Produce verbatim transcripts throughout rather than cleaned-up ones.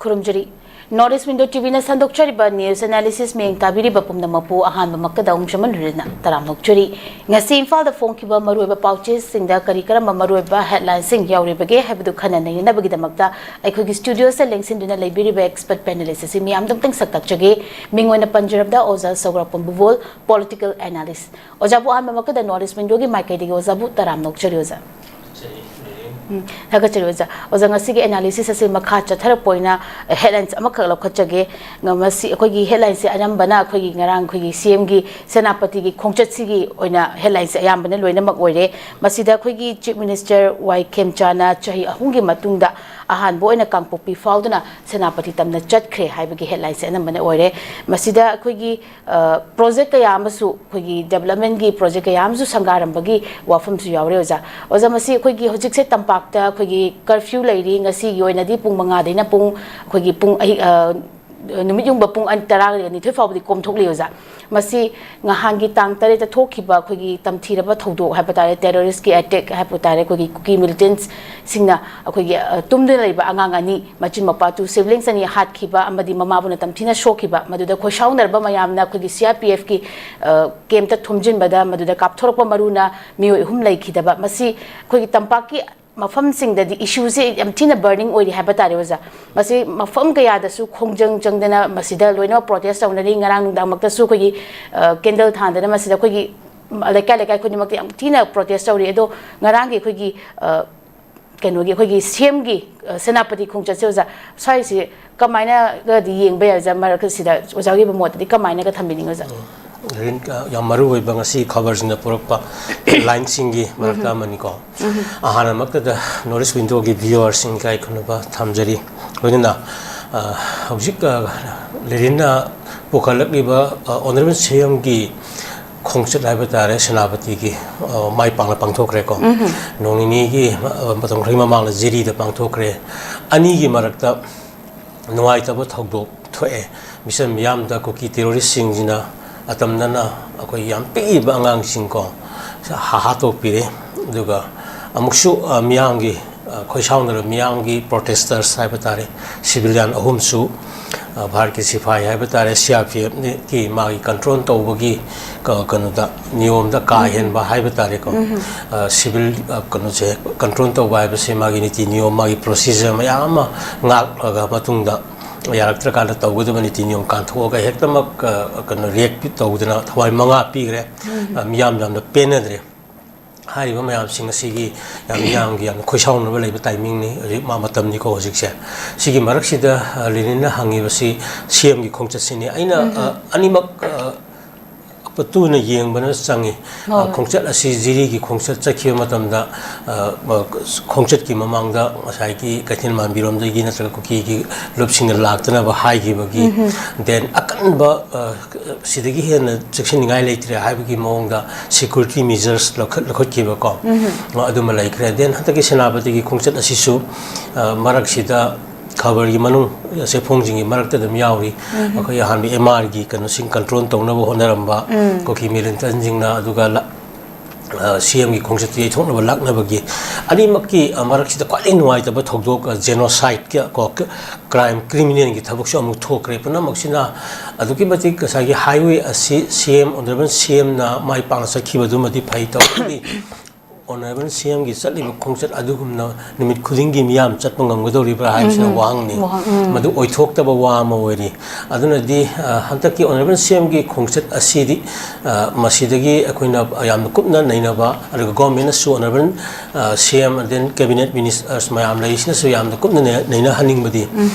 ꯈꯨꯔꯨꯝꯖꯔꯤ꯫ North East Window ꯇꯤꯚꯤꯅ ꯁꯟꯗꯣꯛꯆꯔꯤꯕ news analysis ꯃꯤꯠꯌꯦꯡ ꯇꯥꯕꯤꯔꯤꯕ ꯄꯨꯝꯅꯃꯛꯄꯨ ꯑꯍꯥꯟꯕꯃꯛꯇꯗ ꯑꯃꯨꯛ ꯍꯟꯅ ꯂꯨꯅ ꯇꯔꯥꯝꯅ ꯑꯣꯛꯆꯔꯤ꯫ ꯉꯁꯤ ꯏꯝꯐꯥꯜꯗ ꯐꯣꯡꯈꯤꯕ ꯃꯔꯨꯑꯣꯏꯕ ꯄꯥꯎꯆꯦꯁꯤꯡꯗ ꯀꯔꯤ ꯀꯔꯝꯕ ꯃꯔꯨꯑꯣꯏꯕ headlineꯁꯤꯡ ꯌꯥꯎꯔꯤꯕꯒꯦ ꯍꯥꯏꯕꯗꯨ ꯈꯟꯅ ꯅꯩꯅꯅꯕꯒꯤꯗꯃꯛꯇ ꯑꯩꯈꯣꯏꯒꯤ studioꯗ ꯂꯦꯡꯁꯤꯟꯗꯨꯅ ꯂꯩꯕꯤꯔꯤꯕ expert panelist ꯑꯁꯤ ꯃꯤꯌꯥꯝꯗ ꯑꯃꯨꯛꯇꯪ ꯁꯛ ꯇꯥꯛꯆꯒꯦ꯫ ꯃꯤꯡ ꯑꯣꯏꯅ ꯄꯟꯖꯔꯕꯗ ꯑꯣꯖꯥ ꯁꯧꯒ꯭ꯔꯥꯛꯄꯝ ꯕꯨꯕꯣꯜ, political analyst꯫ ꯑꯣꯖꯥꯕꯨ ꯑꯍꯥꯟꯕꯃꯛꯇꯗ North East Windowꯒꯤ ꯃꯥꯏꯀꯩꯗꯒꯤ ꯑꯣꯖꯥꯕꯨ ꯇꯔꯥꯝꯅ ꯑꯣꯛꯆꯔꯤ ꯑꯣꯖꯥ꯫ ꯎꯝ, ꯊꯥꯒꯠꯆꯔꯤ ꯑꯣꯖꯥ꯫ ꯑꯣꯖꯥ, ꯉꯁꯤꯒꯤ analysis ꯑꯁꯤ ꯃꯈꯥ ꯆꯠꯊꯔꯛꯄ ꯑꯣꯏꯅ headlines ꯑꯃꯈꯛ ꯂꯧꯈꯠꯆꯒꯦ꯫ ꯉ-, ꯃꯁꯤ ꯑꯩꯈꯣꯏꯒꯤ headlinesꯁꯦ ꯑꯅꯝꯕꯅ ꯑꯩꯈꯣꯏꯒꯤ ꯉꯔꯥꯡ ꯑꯩꯈꯣꯏꯒꯤ CMꯒꯤ ꯁꯦꯅꯥꯄꯇꯤꯒꯤ ꯈꯣꯡꯆꯠꯁꯤꯒꯤ ꯑꯣꯏꯅ headlinesꯁꯦ ꯑꯌꯥꯝꯕꯅ ꯂꯣꯏꯅꯃꯛ ꯑꯣꯏꯔꯦ꯫ ꯃꯁꯤꯗ ꯑꯩꯈꯣꯏꯒꯤ Chief Minister ꯋꯥꯏ ꯈꯦꯝꯆꯥꯅ ꯆꯍꯤ ꯑꯍꯨꯝꯒꯤ ꯃꯇꯨꯡꯗ ꯑꯍꯥꯟꯕ ꯑꯣꯏꯅ ꯀꯥꯡꯄꯣꯛꯄꯤ ꯐꯥꯎꯗꯨꯅ ꯁꯦꯅꯥꯄꯇꯤ ꯇꯝꯅ ꯆꯠꯈ꯭ꯔꯦ ꯍꯥꯏꯕꯒꯤ headlinesꯁꯦ ꯑꯅꯝꯕꯅ ꯑꯣꯏꯔꯦ꯫ ꯃꯁꯤꯗ ꯑꯩꯈꯣꯏꯒꯤ ꯑ, project ꯀꯌꯥ ꯑꯃꯁꯨ, ꯑꯩꯈꯣꯏꯒꯤ developmentꯀꯤ project ꯀꯌꯥ ꯑꯃꯁꯨ ꯁꯪꯒꯥꯔꯝꯕꯒꯤ ꯋꯥꯐꯝꯁꯨ ꯌꯥꯎꯔꯦ ꯑꯣꯖꯥ꯫ ꯑꯣꯖꯥ, ꯃꯁꯤ ꯑꯩꯈꯣꯏꯒꯤ ꯍꯧꯖꯤꯛꯁꯦ ꯇꯝꯄꯥꯛꯇ ꯑꯩꯈꯣꯏꯒꯤ curfew ꯂꯩꯔꯤ꯫ ꯉꯁꯤꯒꯤ ꯑꯣꯏꯅꯗꯤ ꯄꯨꯡ ꯃꯉꯥꯗꯩꯅ ꯄꯨꯡ, ꯑꯩꯈꯣꯏꯒꯤ ꯄꯨꯡ ꯑꯍꯤꯡ, ꯑ, ꯅꯨꯃꯤꯠ ꯌꯨꯡꯕ ꯄꯨꯡ ꯑꯅꯤ, ꯇꯔꯥꯅꯤꯊꯣꯏ ꯐꯥꯎꯕꯗꯤ ꯀꯣꯝꯊꯣꯛꯂꯤ ꯑꯣꯖꯥ꯫ ꯃꯁꯤ ꯅꯍꯥꯟꯒꯤ ꯇꯥꯡ ꯇꯔꯦꯠꯇ ꯊꯣꯛꯈꯤꯕ ꯑꯩꯈꯣꯏꯒꯤ ꯇꯝꯊꯤꯔꯕ ꯊꯧꯗꯣꯛ ꯍꯥꯏꯕ ꯇꯥꯔꯦ, terroristꯀꯤ attack ꯍꯥꯏꯕ ꯇꯥꯔꯦ, ꯑꯩꯈꯣꯏꯒꯤ ꯀꯨꯀꯤ militantꯁꯤꯡꯅ ꯑꯩꯈꯣꯏꯒꯤ, ꯑ, ꯇꯨꯝꯗꯨꯅ ꯂꯩꯕ ꯑꯉꯥꯡ ꯑꯅꯤ, ꯃꯆꯤꯟ ꯃꯧꯄ꯭ꯋꯥ two siblings ꯑꯅꯤ ꯍꯥꯠꯈꯤꯕ ꯑꯃꯗꯤ ꯃꯃꯥꯕꯨꯅ ꯇꯝꯊꯤꯅ ꯁꯣꯛꯈꯤꯕ, ꯃꯗꯨꯗ ꯈꯣꯏꯁꯥꯎꯅꯔꯕ ꯃꯌꯥꯝꯅ ꯑꯩꯈꯣꯏꯒꯤ CRPFꯀꯤ, ꯑ, campꯇ ꯊꯣꯝꯖꯤꯟꯕꯗ ꯃꯗꯨꯗ ꯀꯥꯞꯊꯣꯔꯛꯄ ꯃꯔꯨꯅ ꯃꯤꯑꯣꯏ ꯑꯍꯨꯝ ꯂꯩꯈꯤꯗꯕ, ꯃꯁꯤ ꯑꯩꯈꯣꯏꯒꯤ ꯇꯝꯄꯥꯛꯀꯤ ꯃꯐꯝꯁꯤꯡꯗꯗꯤ issueꯁꯦ ꯌꯥꯝ ꯊꯤꯅ burning ꯑꯣꯏꯔꯤ ꯍꯥꯏꯕ ꯇꯥꯔꯦ ꯑꯣꯖꯥ꯫ ꯃꯁꯤ ꯃꯐꯝ ꯀꯌꯥꯗꯁꯨ ꯈꯣꯡꯖꯪ ꯆꯪꯗꯅ ꯃꯁꯤꯗ ꯂꯣꯏꯅꯃꯛ protest ꯇꯧꯅꯔꯤ꯫ ꯉꯔꯥꯡ ꯅꯨꯡꯗꯥꯡꯃꯛꯇꯁꯨ ꯑꯩꯈꯣꯏꯒꯤ, ꯑ, candle ꯊꯥꯟꯗꯅ ꯃꯁꯤꯗ ꯑꯩꯈꯣꯏꯒꯤ ꯂꯩꯀꯥꯏ ꯂꯩꯀꯥꯏ ꯈꯨꯗꯤꯡꯃꯛꯇ ꯌꯥꯝ ꯊꯤꯅ protest ꯇꯧꯔꯤ꯫ ꯑꯗꯣ ꯉꯔꯥꯡꯒꯤ ꯑꯩꯈꯣꯏꯒꯤ, ꯑ, ꯀꯩꯅꯣꯒꯤ ꯑꯩꯈꯣꯏꯒꯤ CMꯒꯤ, ꯑ, ꯁꯦꯅꯥꯄꯇꯤ ꯈꯣꯡꯆꯠꯁꯦ ꯑꯣꯖꯥ, ꯁ꯭ꯋꯥꯏꯁꯤ ꯀꯃꯥꯏꯅꯒꯗꯤ ꯌꯦꯡꯕ ꯌꯥꯏ ꯑꯣꯖꯥ? ꯃꯔꯛꯁꯤꯗ ꯑꯣꯖꯥꯒꯤ ꯑꯣꯏꯕ ꯃꯣꯠꯇꯗꯤ ꯀꯃꯥꯏꯅꯒ ꯊꯝꯕꯤꯅꯤꯡꯉꯤ ꯑꯣꯖꯥ? ꯂꯦꯔꯤꯟ, ꯑ, ꯌꯥꯝ ꯃꯔꯨ ꯑꯣꯏꯕ ꯉꯁꯤ ꯈꯕꯔꯁꯤꯡꯅ ꯄꯨꯔꯛꯄ headlineꯁꯤꯡꯒꯤ ꯃꯔꯛꯇ ꯑꯃꯅꯤꯀꯣ꯫ ꯑꯍꯥꯟꯕꯃꯛꯇꯗ North East Windowꯒꯤ viewerꯁꯤꯡ ꯏꯀꯥꯏ ꯈꯨꯝꯅꯕ ꯊꯝꯖꯔꯤ꯫ ꯂꯣꯏꯅꯅ, ꯑ, ꯍꯧꯖꯤꯛ, ꯑ, ꯂꯦꯔꯤꯟꯅ ꯄꯨꯈꯠꯂꯛꯂꯤꯕ, ꯑ, Honourable CMꯒꯤ ꯈꯣꯡꯆꯠ ꯍꯥꯏꯕ ꯇꯥꯔꯦ, ꯁꯦꯅꯥꯄꯇꯤꯒꯤ, ꯑ, ꯃꯥꯏ ꯄꯥꯛꯅ ꯄꯥꯡꯊꯣꯛꯈ꯭ꯔꯦꯀꯣ꯫ ꯅꯣꯡ ꯅꯤꯅꯤꯒꯤ, ꯑ, ꯃꯇꯝ ꯈꯔꯒꯤ ꯃꯃꯥꯡꯗ ꯖꯤꯔꯤꯗ ꯄꯥꯡꯊꯣꯛꯈ꯭ꯔꯦ꯫ ꯑꯅꯤꯒꯤ ꯃꯔꯛꯇ ꯅꯨꯡꯉꯥꯏꯇꯕ ꯊꯧꯗꯣꯛ ꯊꯣꯛꯑꯦ꯫ ꯃꯤꯆꯝ ꯃꯤꯌꯥꯝꯗ ꯀꯨꯀꯤ terroristꯁꯤꯡꯁꯤꯅ ꯑꯇꯝꯅꯅ ꯑꯩꯈꯣꯏ ꯌꯥꯝ ꯄꯤꯛꯏꯕ ꯑꯉꯥꯡꯁꯤꯡꯀꯣ, ꯍꯥ-, ꯍꯥꯠꯇꯣꯛꯄꯤꯔꯦ꯫ ꯑꯗꯨꯒ ꯑꯃꯨꯛꯁꯨ, ꯑ, ꯃꯤꯌꯥꯝꯒꯤ, ꯑ, ꯈꯣꯏꯁꯥꯎꯅꯔꯕ ꯃꯤꯌꯥꯝꯒꯤ protesters ꯍꯥꯏꯕ ꯇꯥꯔꯦ, civilian ꯑꯍꯨꯝꯁꯨ, ꯑ, ꯚꯥꯔꯠꯀꯤ ꯁꯤꯐꯥꯏ ꯍꯥꯏꯕ ꯇꯥꯔꯦ, C R P F ꯀꯤ ꯃꯥꯒꯤ control ꯇꯧꯕꯒꯤ ꯀ-, ꯀꯩꯅꯣꯗ, ꯅꯤꯌꯣꯝꯗ ꯀꯥ ꯍꯦꯟꯕ ꯍꯥꯏꯕ ꯇꯥꯔꯦꯀꯣ꯫ ꯑ, civil, ꯑ, ꯀꯩꯅꯣꯁꯦ control ꯇꯧꯕ ꯍꯥꯏꯕꯁꯦ ꯃꯥꯒꯤ ꯅꯤꯇꯤ ꯅꯤꯌꯣꯝ, ꯃꯥꯒꯤ procedure ꯃꯌꯥꯝ ꯑꯃ ꯉꯥꯛꯂꯒ ꯃꯇꯨꯡꯗ ꯌꯥꯔꯛꯇ꯭ꯔꯀꯥꯟꯗ ꯇꯧꯒꯗꯕ ꯅꯤꯇꯤ ꯅꯤꯌꯣꯝ ꯀꯥꯟꯊꯣꯛꯑꯒ ꯍꯦꯛꯇꯃꯛ, ꯑ, ꯀꯩꯅꯣ, react ꯇꯧꯗꯅ ꯊꯋꯥꯏ ꯃꯉꯥ ꯄꯤꯈ꯭ꯔꯦ꯫ ꯑ, ꯃꯤꯌꯥꯝ ꯌꯥꯝꯅ ꯄꯦꯟꯅꯗ꯭ꯔꯦ꯫ ꯍꯥꯏꯔꯤꯕ ꯃꯌꯥꯝꯁꯤꯡ ꯑꯁꯤꯒꯤ ꯌꯥꯝ, ꯃꯤꯌꯥꯝꯒꯤ ꯌꯥꯝꯅ ꯈꯣꯏꯁꯥꯎꯅꯕ ꯂꯩꯕ timing ꯅꯤ ꯍꯧꯖꯤꯛ, ꯃꯥ-, ꯃꯇꯝꯅꯤꯀꯣ ꯍꯧꯖꯤꯛꯁꯦ꯫ ꯁꯤꯒꯤ ꯃꯔꯛꯁꯤꯗ, ꯑ, ꯂꯦꯅꯤꯟꯅ ꯍꯪꯉꯤꯕꯁꯤ C M ꯒꯤ ꯈꯣꯡꯆꯠꯁꯤꯅꯤ꯫ ꯑꯩꯅ, ꯑ, ꯑꯅꯤꯃꯛ, ꯑ, ꯑꯄꯨꯠꯇꯨꯅ ꯌꯦꯡꯕꯅ ꯆꯪꯉꯤ꯫ ꯑ, ꯍꯣꯏ꯫ ꯈꯣꯡꯆꯠ ꯑꯁꯤ ꯖꯤꯔꯤꯒꯤ ꯈꯣꯡꯆꯠ ꯆꯠꯈꯤꯕ ꯃꯇꯝꯗ, ꯑ, ꯑ, ꯈꯣꯡꯆꯠꯀꯤ ꯃꯃꯥꯡꯗ ꯉꯁꯥꯏꯒꯤ ꯀꯩꯊꯦꯜ ꯃꯥꯟꯕꯤꯔꯣꯝꯗꯒꯤ ꯅꯠꯇ꯭ꯔꯒ ꯀꯨꯀꯤꯒꯤ ꯂꯨꯞꯁꯤꯡꯅ ꯂꯥꯛꯇꯅꯕ ꯍꯥꯏꯈꯤꯕꯒꯤ, then ꯑꯀꯟꯕ, ꯑ, ꯁꯤꯗꯒꯤ ꯍꯦꯟꯅ ꯆꯦꯛꯁꯤꯟꯅꯤꯡꯉꯥꯏ ꯂꯩꯇ꯭ꯔꯦ ꯍꯥꯏꯕꯒꯤ ꯃꯑꯣꯡꯗ security measures ꯂꯧꯈꯠ-, ꯂꯧꯈꯠꯈꯤꯕꯀꯣ꯫ ꯑ, ꯑꯗꯨꯃ ꯂꯩꯈ꯭ꯔꯦ꯫ Then ꯍꯟꯗꯛꯀꯤ ꯁꯦꯅꯥꯄꯇꯤꯒꯤ ꯈꯣꯡꯆꯠ ꯑꯁꯤꯁꯨ, ꯑ, ꯃꯔꯛꯁꯤꯗ ꯈꯕꯔꯒꯤ ꯃꯅꯨꯡ ꯆꯦꯐꯣꯡꯁꯤꯡꯒꯤ ꯃꯔꯛꯇ ꯑꯗꯨꯝ ꯌꯥꯎꯔꯤ꯫ ꯑꯩꯈꯣꯏ ꯑꯍꯥꯟꯕ M R ꯒꯤ ꯀꯩꯅꯣꯁꯤꯡ control ꯇꯧꯅꯕ ꯍꯣꯠꯅꯔꯝꯕ ꯀꯨꯀꯤ militant ꯁꯤꯡꯅ, ꯑꯗꯨꯒ ꯂ-, ꯑ, C M ꯒꯤ ꯈꯣꯡꯆꯠꯇ ꯌꯩꯊꯣꯛꯅꯕ ꯂꯥꯛꯅꯕꯒꯤ ꯑꯅꯤꯃꯛꯀꯤ, ꯑ, ꯃꯔꯛꯁꯤꯗ ꯈ꯭ꯋꯥꯏꯗꯒꯤ ꯅꯨꯡꯉꯥꯏꯇꯕ ꯊꯧꯗꯣꯛ, ꯑ, genocide ꯀ-, ꯀꯣ, ꯀ-, crime, criminal ꯒꯤ ꯊꯕꯛꯁꯨ ꯑꯃꯨꯛ ꯊꯣꯛꯈ꯭ꯔꯦ꯫ ꯄꯨꯝꯅꯃꯛꯁꯤꯅ ꯑꯗꯨꯛꯀꯤ ꯃꯇꯤꯛ ꯉꯁꯥꯏꯒꯤ highway ꯑꯁꯤ C M, honourable C M ꯅ ꯃꯥꯏ ꯄꯥꯛꯅ ꯆꯠꯈꯤꯕꯗꯨꯃꯗꯤ ꯐꯩ, ꯇꯧꯕꯗꯤ honourable C M ꯒꯤ ꯆꯠꯂꯤꯕ ꯈꯣꯡꯆꯠ ꯑꯗꯨꯒꯨꯝꯅ ꯅꯨꯃꯤꯠ ꯈꯨꯗꯤꯡꯒꯤ ꯃꯤꯌꯥꯝ ꯆꯠꯄ ꯉꯝꯒꯗꯧꯔꯤꯕ꯭ꯔꯥ ꯍꯥꯏꯕꯁꯤꯅ ꯋꯥꯍꯪꯅꯤ꯫ ꯋꯥꯍꯪ, ꯎꯝ꯫ ꯃꯗꯨ ꯑꯣꯏꯊꯣꯛꯇꯕ ꯋꯥ ꯑꯃ ꯑꯣꯏꯔꯤ꯫ ꯑꯗꯨꯅꯗꯤ, ꯑ, ꯍꯟꯗꯛꯀꯤ honourable C M ꯒꯤ ꯈꯣꯡꯆꯠ ꯑꯁꯤꯗꯤ, ꯑ, ꯃꯁꯤꯗꯒꯤ ꯑꯩꯈꯣꯏꯅ ꯌꯥꯝꯅ ꯀꯨꯞꯅ ꯅꯩꯅꯕ, ꯑꯗꯨꯒ government ꯅꯁꯨ honourable, ꯑ, C M, then cabinet ministers ꯃꯌꯥꯝ ꯂꯩꯔꯤꯁꯤꯅꯁꯨ ꯌꯥꯝꯅ ꯀꯨꯞꯅ ꯅꯩ-, ꯅꯩꯅꯍꯟꯅꯤꯡꯕꯗꯤ,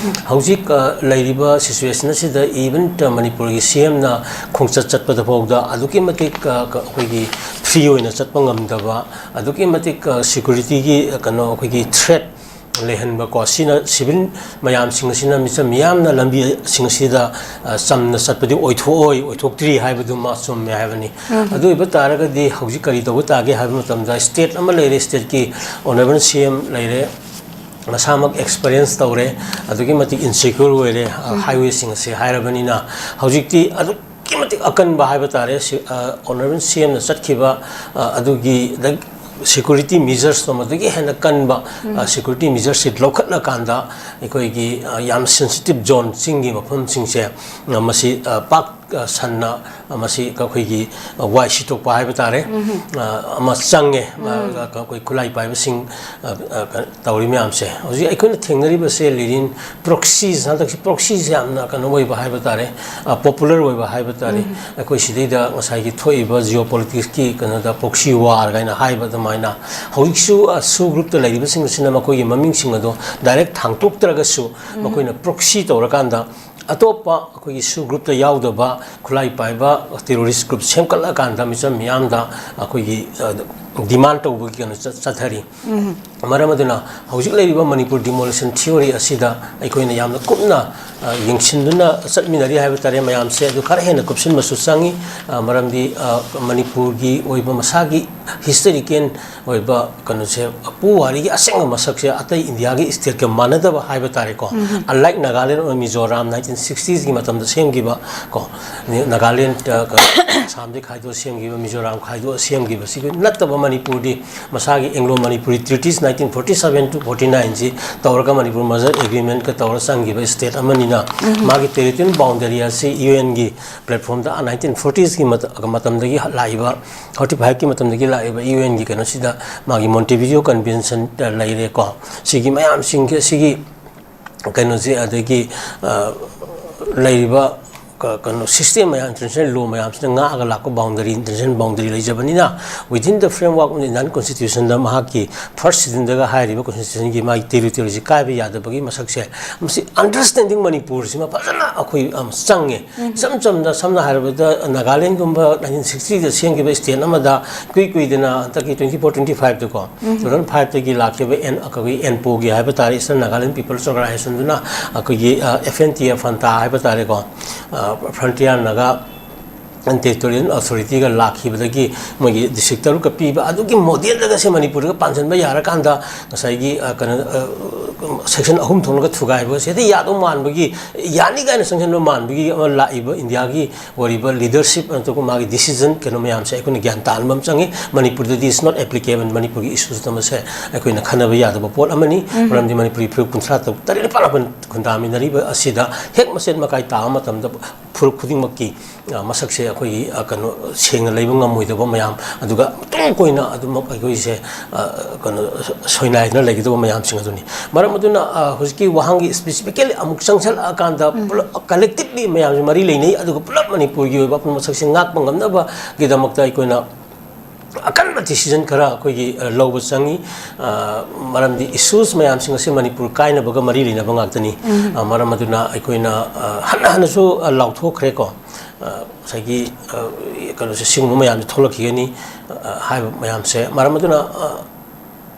ꯍꯧꯖꯤꯛ, ꯑ, ꯂꯩꯔꯤꯕ situation ꯑꯁꯤꯗ even ꯃꯅꯤꯄꯨꯔꯒꯤ C M ꯅ ꯈꯣꯡꯆꯠ ꯆꯠꯄꯗ ꯐꯥꯎꯗ ꯑꯗꯨꯛꯀꯤ ꯃꯇꯤꯛ, ꯑ, ꯀ-, ꯑꯩꯈꯣꯏꯒꯤ free ꯑꯣꯏꯅ ꯆꯠꯄ ꯉꯝꯗꯕ, ꯑꯗꯨꯛꯀꯤ ꯃꯇꯤꯛ, ꯑ, security ꯒꯤ, ꯑ, ꯀꯩꯅꯣ, ꯑꯩꯈꯣꯏꯒꯤ threat ꯂꯩꯍꯟꯕꯀꯣ, ꯁꯤꯅ civil ꯃꯌꯥꯝꯁꯤꯡ ꯑꯁꯤꯅ, ꯃꯤꯆꯝ ꯃꯤꯌꯥꯝꯅ ꯂꯝꯕꯤꯁꯤꯡ ꯑꯁꯤꯗ, ꯑ, ꯆꯝꯅ ꯆꯠꯄꯗꯤ ꯑꯣꯏꯊꯣꯛꯑꯣꯏ, ꯑꯣꯏꯊꯣꯛꯇ꯭ꯔꯤ ꯍꯥꯏꯕꯗꯨꯃ ꯑꯆꯨꯝꯃꯦ ꯍꯥꯏꯕꯅꯤ꯫ ꯑꯗꯨ ꯑꯣꯏꯕ ꯇꯥꯔꯒꯗꯤ ꯍꯧꯖꯤꯛ ꯀꯔꯤ ꯇꯧꯕ ꯇꯥꯒꯦ ꯍꯥꯏꯕ ꯃꯇꯝꯗ, state ꯑꯃ ꯂꯩꯔꯦ, state ꯀꯤ honourable C M ꯂꯩꯔꯦ, ꯃꯁꯥꯃꯛ experience ꯇꯧꯔꯦ, ꯑꯗꯨꯛꯀꯤ ꯃꯇꯤꯛ insecure ꯑꯣꯏꯔꯦ, ꯑ, highway ꯁꯤꯡ ꯑꯁꯤ ꯍꯥꯏꯔꯕꯅꯤꯅ꯫ ꯍꯧꯖꯤꯛꯇꯤ ꯑꯗꯨꯛꯀꯤ ꯃꯇꯤꯛ ꯑꯀꯟꯕ ꯍꯥꯏꯕ ꯇꯥꯔꯦ, ꯁꯤ, ꯑ, honourable C M ꯅ ꯆꯠꯈꯤꯕ, ꯑ, ꯑꯗꯨꯒꯤ ꯗ-, ꯁꯦꯀ꯭ꯌꯨꯔꯤꯇꯤ ꯃꯤꯖꯔꯁꯇꯣ ꯃꯗꯨꯒꯤ ꯍꯦꯟꯅ ꯀꯟꯕ ꯁꯦꯀ꯭ꯌꯨꯔꯤꯇꯤ ꯃꯤꯖꯔꯁꯁꯤ ꯂꯧꯈꯠꯂꯀꯥꯟꯗ ꯑꯩꯈꯣꯏꯒꯤ ꯌꯥꯝ ꯁꯦꯟꯁꯤꯇꯤꯞ ꯖꯣꯟ, ꯆꯤꯡꯒꯤ ꯃꯐꯝꯁꯤꯡꯁꯦ ꯃꯁꯤ ꯄꯥꯛ ꯁꯟꯅ ꯃꯁꯤ ꯑꯩꯈꯣꯏꯒꯤ ꯋꯥꯏ ꯁꯤꯠꯇꯣꯛꯄ ꯍꯥꯏꯕ ꯇꯥꯔꯦ, ꯑꯃ ꯆꯪꯉꯦ꯫ ꯑꯩꯈꯣꯏ ꯈꯨꯠꯂꯥꯏ ꯄꯥꯏꯕꯁꯤꯡ ꯇꯧꯔꯤ ꯃꯌꯥꯝꯁꯦ ꯍꯧꯖꯤꯛ ꯑꯩꯈꯣꯏꯅ ꯊꯦꯡꯅꯔꯤꯕꯁꯦ ꯂꯤꯔꯤꯟ ꯄ꯭ꯔꯣꯛꯁꯤꯁ, ꯍꯟꯗꯛꯁꯤ ꯄ꯭ꯔꯣꯛꯁꯤꯁꯦ ꯌꯥꯝꯅ ꯀꯩꯅꯣ ꯑꯣꯏꯕ ꯍꯥꯏꯕ ꯇꯥꯔꯦ, ꯄꯣꯄꯨꯂꯔ ꯑꯣꯏꯕ ꯍꯥꯏꯕ ꯇꯥꯔꯦ꯫ ꯑꯩꯈꯣꯏ ꯁꯤꯗꯩꯗ ꯉꯁꯥꯏꯒꯤ ꯊꯣꯛꯏꯕ ꯖꯤꯑꯣ ꯄꯣꯂꯤꯇꯤꯛꯁꯀꯤ ꯀꯩꯅꯣꯗ ꯄ꯭ꯔꯣꯛꯁꯤ ꯋꯥꯔ ꯀꯥꯏꯅ ꯍꯥꯏꯕ ꯑꯗꯨꯃꯥꯏꯅ ꯍꯧꯖꯤꯛꯁꯨ ꯁꯨ ꯒ꯭ꯔꯨꯞꯇ ꯂꯩꯔꯤꯕꯁꯤꯡ ꯑꯁꯤꯅ ꯃꯈꯣꯏꯒꯤ ꯃꯃꯤꯡꯁꯤꯡ ꯑꯗꯣ ꯗꯥꯏꯔꯦꯛ ꯊꯥꯡꯇꯣꯛꯇ꯭ꯔꯒꯁꯨ ꯃꯈꯣꯏꯅ ꯄ꯭ꯔꯣꯛꯁꯤ ꯇꯧꯔꯀꯥꯟꯗ ꯑꯇꯣꯞꯄ ꯑꯩꯈꯣꯏꯒꯤ ꯁꯨ ꯒ꯭ꯔꯨꯞꯇ ꯌꯥꯎꯗꯕ ꯈꯨꯠꯂꯥꯏ ꯄꯥꯏꯕ ꯇꯦꯔꯣꯔꯤꯁ ꯒ꯭ꯔꯨꯞ ꯁꯦꯝꯒꯠꯂꯀꯥꯟꯗ ꯃꯤꯆꯝ ꯃꯤꯌꯥꯝꯗ ꯑꯩꯈꯣꯏꯒꯤ ꯗꯤꯃꯥꯟ ꯇꯧꯕꯒꯤ ꯀꯩꯅꯣ ꯆꯠ- ꯆꯠꯊꯔꯤ꯫ ꯃꯔꯝ ꯑꯗꯨꯅ ꯍꯧꯖꯤꯛ ꯂꯩꯔꯤꯕ ꯃꯅꯤꯄꯨꯔ ꯗꯤꯃꯣꯂꯤꯁꯟ ꯊꯤꯑꯣꯔꯤ ꯑꯁꯤꯗ ꯑꯩꯈꯣꯏꯅ ꯌꯥꯝꯅ ꯀꯨꯞꯅ ꯌꯦꯡꯁꯤꯟꯗꯨꯅ ꯆꯠꯃꯤꯟꯅꯔꯤ ꯍꯥꯏꯕ ꯇꯥꯔꯦ꯫ ꯃꯌꯥꯝꯁꯦ ꯑꯗꯨ ꯈꯔ ꯍꯦꯟꯅ ꯀꯨꯞꯁꯤꯟꯕꯁꯨ ꯆꯪꯉꯤ꯫ ꯃꯔꯝꯗꯤ ꯃꯅꯤꯄꯨꯔꯒꯤ ꯑꯣꯏꯕ ꯃꯁꯥꯒꯤ ꯍꯤꯁꯇꯣꯔꯤꯀꯦꯜ ꯑꯣꯏꯕ ꯀꯩꯅꯣꯁꯦ, ꯄꯨꯋꯥꯔꯤꯒꯤ ꯑꯁꯦꯡꯕ ꯃꯁꯛꯁꯦ ꯑꯇꯩ ꯏꯟꯗꯤꯌꯥꯒꯤ ꯁ꯭ꯇꯦꯠꯀ ꯃꯥꯟꯅꯗꯕ ꯍꯥꯏꯕ ꯇꯥꯔꯦꯀꯣ꯫ Unlike Nagaland or Mizoram, nineteen sixties ꯀꯤ ꯃꯇꯝꯗ ꯁꯦꯝꯈꯤꯕ ꯀꯣ, ꯅꯥꯒꯥꯂꯦꯟ, ꯑ, ꯀ-, ꯑꯁꯥꯝꯗꯒꯤ ꯈꯥꯏꯗꯣꯛꯑ ꯁꯦꯝꯈꯤꯕ, ꯃꯤꯖꯣꯔꯥꯝ ꯈꯥꯏꯗꯣꯛꯑ ꯁꯦꯝꯈꯤꯕ, ꯁꯤꯒꯤ ꯅꯠꯇꯕ ꯃꯅꯤꯄꯨꯔꯗꯤ ꯃꯁꯥꯒꯤ Anglo Manipuri Treaties nineteen forty seven to forty nine ꯁꯤ ꯇꯧꯔꯒ ꯃꯅꯤꯄꯨꯔ Merger Agreement ꯀ ꯇꯧꯔ ꯆꯪꯈꯤꯕ ꯁ꯭ꯇꯦꯠ ꯑꯃꯅꯤꯅ ꯃꯥꯒꯤ territorial boundary ꯑꯁꯤ ꯌꯨ ꯑꯦꯟꯒꯤ ꯄ꯭ꯂꯦꯠꯐꯣꯝꯗ nineteen forties ꯀꯤ ꯃꯇ-, ꯃꯇꯝꯗꯒꯤ ꯂꯥꯛꯏꯕ, forty five ꯀꯤ ꯃꯇꯝꯗꯒꯤ ꯂꯥꯛꯏꯕ ꯌꯨ ꯑꯦꯟꯒꯤ ꯀꯩꯅꯣꯁꯤꯗ ꯃꯥꯒꯤ Montevideo Convention ꯂꯩꯔꯦꯀꯣ꯫ ꯁꯤꯒꯤ ꯃꯌꯥꯝꯁꯤꯡꯒꯤ, ꯁꯤꯒꯤ ꯀꯩꯅꯣꯁꯦ, ꯑꯗꯒꯤ, ꯑ, ꯂꯩꯔꯤꯕ ꯀ-, ꯀꯩꯅꯣ, system ꯃꯌꯥꯝ, international law ꯃꯌꯥꯝꯁꯤꯅ ꯉꯥꯛꯑꯒ ꯂꯥꯛꯄ boundary, international boundary ꯂꯩꯖꯕꯅꯤꯅ, within the framework of the Indian Constitution ꯗ ꯃꯍꯥꯛꯀꯤ first schedule ꯗꯒ ꯍꯥꯏꯔꯤꯕ Constitution ꯒꯤ ꯃꯥꯒꯤ territory ꯁꯤ ꯀꯥꯏꯕ ꯌꯥꯗꯕꯒꯤ ꯃꯁꯛꯁꯦ, ꯃꯁꯤ understanding ꯃꯅꯤꯄꯨꯔꯁꯤꯃ ꯐꯖꯅ ꯑꯩꯈꯣꯏ, ꯑꯝ, ꯆꯪꯉꯦ꯫ ꯏꯆꯝ ꯆꯝꯅ, ꯁꯝꯅ ꯍꯥꯏꯔꯕꯗ, ꯅꯥꯒꯥꯂꯦꯟꯒꯨꯝꯕ nineteen sixty ꯗ ꯁꯦꯝꯈꯤꯕ state ꯑꯃꯗ ꯏꯀꯨꯏ ꯀꯨꯏꯗꯅ ꯍꯟꯗꯛꯀꯤ twenty four twenty five ꯗꯀꯣ, two thousand five ꯇꯒꯤ ꯂꯥꯛꯈꯤꯕ ꯑꯦꯟ-, ꯑꯩꯈꯣꯏꯒꯤ ꯑꯦꯟꯄꯣꯒꯤ ꯍꯥꯏꯕ ꯇꯥꯔꯦ, Eastern Nagaland People's Organization ꯗꯨꯅ ꯑꯩꯈꯣꯏꯒꯤ, ꯑ, F N T F, ꯐꯟꯇꯥ ꯍꯥꯏꯕ ꯇꯥꯔꯦꯀꯣ, ꯑ, Frontier Naga ꯑꯦꯟ ꯇꯦꯔꯤꯇꯣꯔꯤꯌꯦꯜ ꯑꯣꯊꯣꯔꯤꯇꯤꯒ ꯂꯥꯛꯈꯤꯕꯗꯒꯤ ꯃꯣꯏꯒꯤ ꯗꯤꯁꯇ꯭ꯔꯤꯛ ꯇꯔꯨꯛꯀ ꯄꯤꯕ ꯑꯗꯨꯒꯤ ꯃꯣꯗꯦꯜꯗꯒꯁꯦ ꯃꯅꯤꯄꯨꯔꯗꯒ ꯄꯥꯟꯁꯤꯟꯕ ꯌꯥꯔꯀꯥꯟꯗ ꯉꯁꯥꯏꯒꯤ, ꯑ, ꯀꯩꯅꯣ, ꯑ, ꯁꯦꯛꯁꯟ ꯑꯍꯨꯝ ꯊꯣꯛꯂꯒ ꯊꯨꯒꯥꯏꯕꯁꯦ ꯍꯦꯛꯇ ꯌꯥꯗꯧ ꯃꯥꯟꯕꯒꯤ, ꯌꯥꯅꯤ ꯀꯥꯏꯅ ꯆꯪꯁꯤꯟꯕ ꯃꯥꯟꯕꯒꯤ ꯑꯃ ꯂꯥꯛꯏꯕ ꯏꯟꯗꯤꯌꯥꯒꯤ ꯑꯣꯏꯔꯤꯕ ꯂꯤꯗꯔꯁꯤꯞ ꯅꯠꯇ꯭ꯔꯒ ꯃꯥꯒꯤ ꯗꯤꯁꯤꯖꯟ ꯀꯩꯅꯣ ꯃꯌꯥꯝꯁꯦ ꯑꯩꯈꯣꯏꯅ ꯒ꯭ꯌꯥꯟ ꯇꯥꯍꯟꯕ ꯑꯃ ꯆꯪꯉꯤ꯫ ꯃꯅꯤꯄꯨꯔꯗꯗꯤ is not applicable, ꯃꯅꯤꯄꯨꯔꯒꯤ ꯏꯁꯨꯁꯇ ꯃꯁꯦ ꯑꯩꯈꯣꯏꯅ ꯈꯟꯅꯕ ꯌꯥꯗꯕ ꯄꯣꯠ ꯑꯃꯅꯤ꯫ ꯃꯔꯝꯗꯤ ꯃꯅꯤꯄꯨꯔꯤ ꯐꯨꯔꯨꯞ ꯀꯨꯟꯊ꯭ꯔꯥ ꯇꯔꯨꯛ, ꯇꯔꯦꯠ ꯅꯤꯄꯥꯜ ꯃꯥꯄꯜ ꯈꯨꯟꯗꯥꯃꯤꯟꯅꯔꯤꯕ ꯑꯁꯤꯗ ꯍꯦꯛ ꯃꯆꯦꯠ ꯃꯀꯥꯏ ꯇꯥꯕ ꯃꯇꯝꯗ ꯐꯨꯔꯨꯞ ꯈꯨꯗꯤꯡꯃꯛꯀꯤ, ꯑ, ꯃꯁꯛꯁꯦ ꯑꯩꯈꯣꯏꯒꯤ, ꯑ, ꯀꯩꯅꯣ, ꯁꯦꯡꯅ ꯂꯩꯕ ꯉꯝꯃꯣꯏꯗꯕ ꯃꯌꯥꯝ, ꯑꯗꯨꯒ ꯇꯨꯡ ꯀꯣꯏꯅ ꯑꯗꯨꯃꯛ ꯑꯩꯈꯣꯏꯁꯦ, ꯑ, ꯀꯩꯅꯣ, ꯁꯣꯏꯅꯥꯏꯗꯅ ꯂꯩꯒꯗꯕ ꯃꯌꯥꯝꯁꯤꯡ ꯑꯗꯨꯅꯤ꯫ ꯃꯔꯝ ꯑꯗꯨꯅ, ꯑ, ꯍꯧꯖꯤꯛꯀꯤ ꯋꯥꯍꯪꯒꯤ specifically ꯑꯃꯨꯛ ꯆꯪꯁꯜꯂꯛꯑꯀꯥꯟꯗ ꯄꯨꯂꯞ collectively ꯃꯌꯥꯝꯁꯦ ꯃꯔꯤ ꯂꯩꯅꯩ, ꯑꯗꯨꯒ ꯄꯨꯂꯞ ꯃꯅꯤꯄꯨꯔꯒꯤ ꯑꯣꯏꯕ ꯑꯄꯨꯟꯕ ꯃꯁꯛꯁꯦ ꯉꯥꯛꯄ ꯉꯝꯅꯕꯒꯤꯗꯃꯛꯇ ꯑꯩꯈꯣꯏꯅ ꯑꯀꯟꯕ decision ꯈꯔ ꯑꯩꯈꯣꯏꯒꯤ, ꯑ, ꯂꯧꯕ ꯆꯪꯉꯤ꯫ ꯑ, ꯃꯔꯝꯗꯤ ꯏꯁꯨꯁ ꯃꯌꯥꯝꯁꯤꯡ ꯑꯁꯤ ꯃꯅꯤꯄꯨꯔ ꯀꯥꯏꯅꯕꯒ ꯃꯔꯤ ꯂꯩꯅꯕ ꯉꯥꯛꯇꯅꯤ꯫ ꯑ, ꯃꯔꯝ ꯑꯗꯨꯅ ꯑꯩꯈꯣꯏꯅ, ꯑ, ꯍꯟꯅ ꯍꯟꯅꯁꯨ, ꯑ, ꯂꯥꯎꯊꯣꯛꯈ꯭ꯔꯦꯀꯣ꯫ ꯑ, ꯉꯁꯥꯏꯒꯤ, ꯑ, ꯀꯩꯅꯣꯁꯦ, ꯁꯤꯒꯨꯝꯕ ꯃꯌꯥꯝꯁꯦ ꯊꯣꯛꯂꯛꯈꯤꯒꯅꯤ, ꯑ, ꯍꯥꯏꯕ ꯃꯌꯥꯝꯁꯦ꯫ ꯃꯔꯝ ꯑꯗꯨꯅ, ꯑ,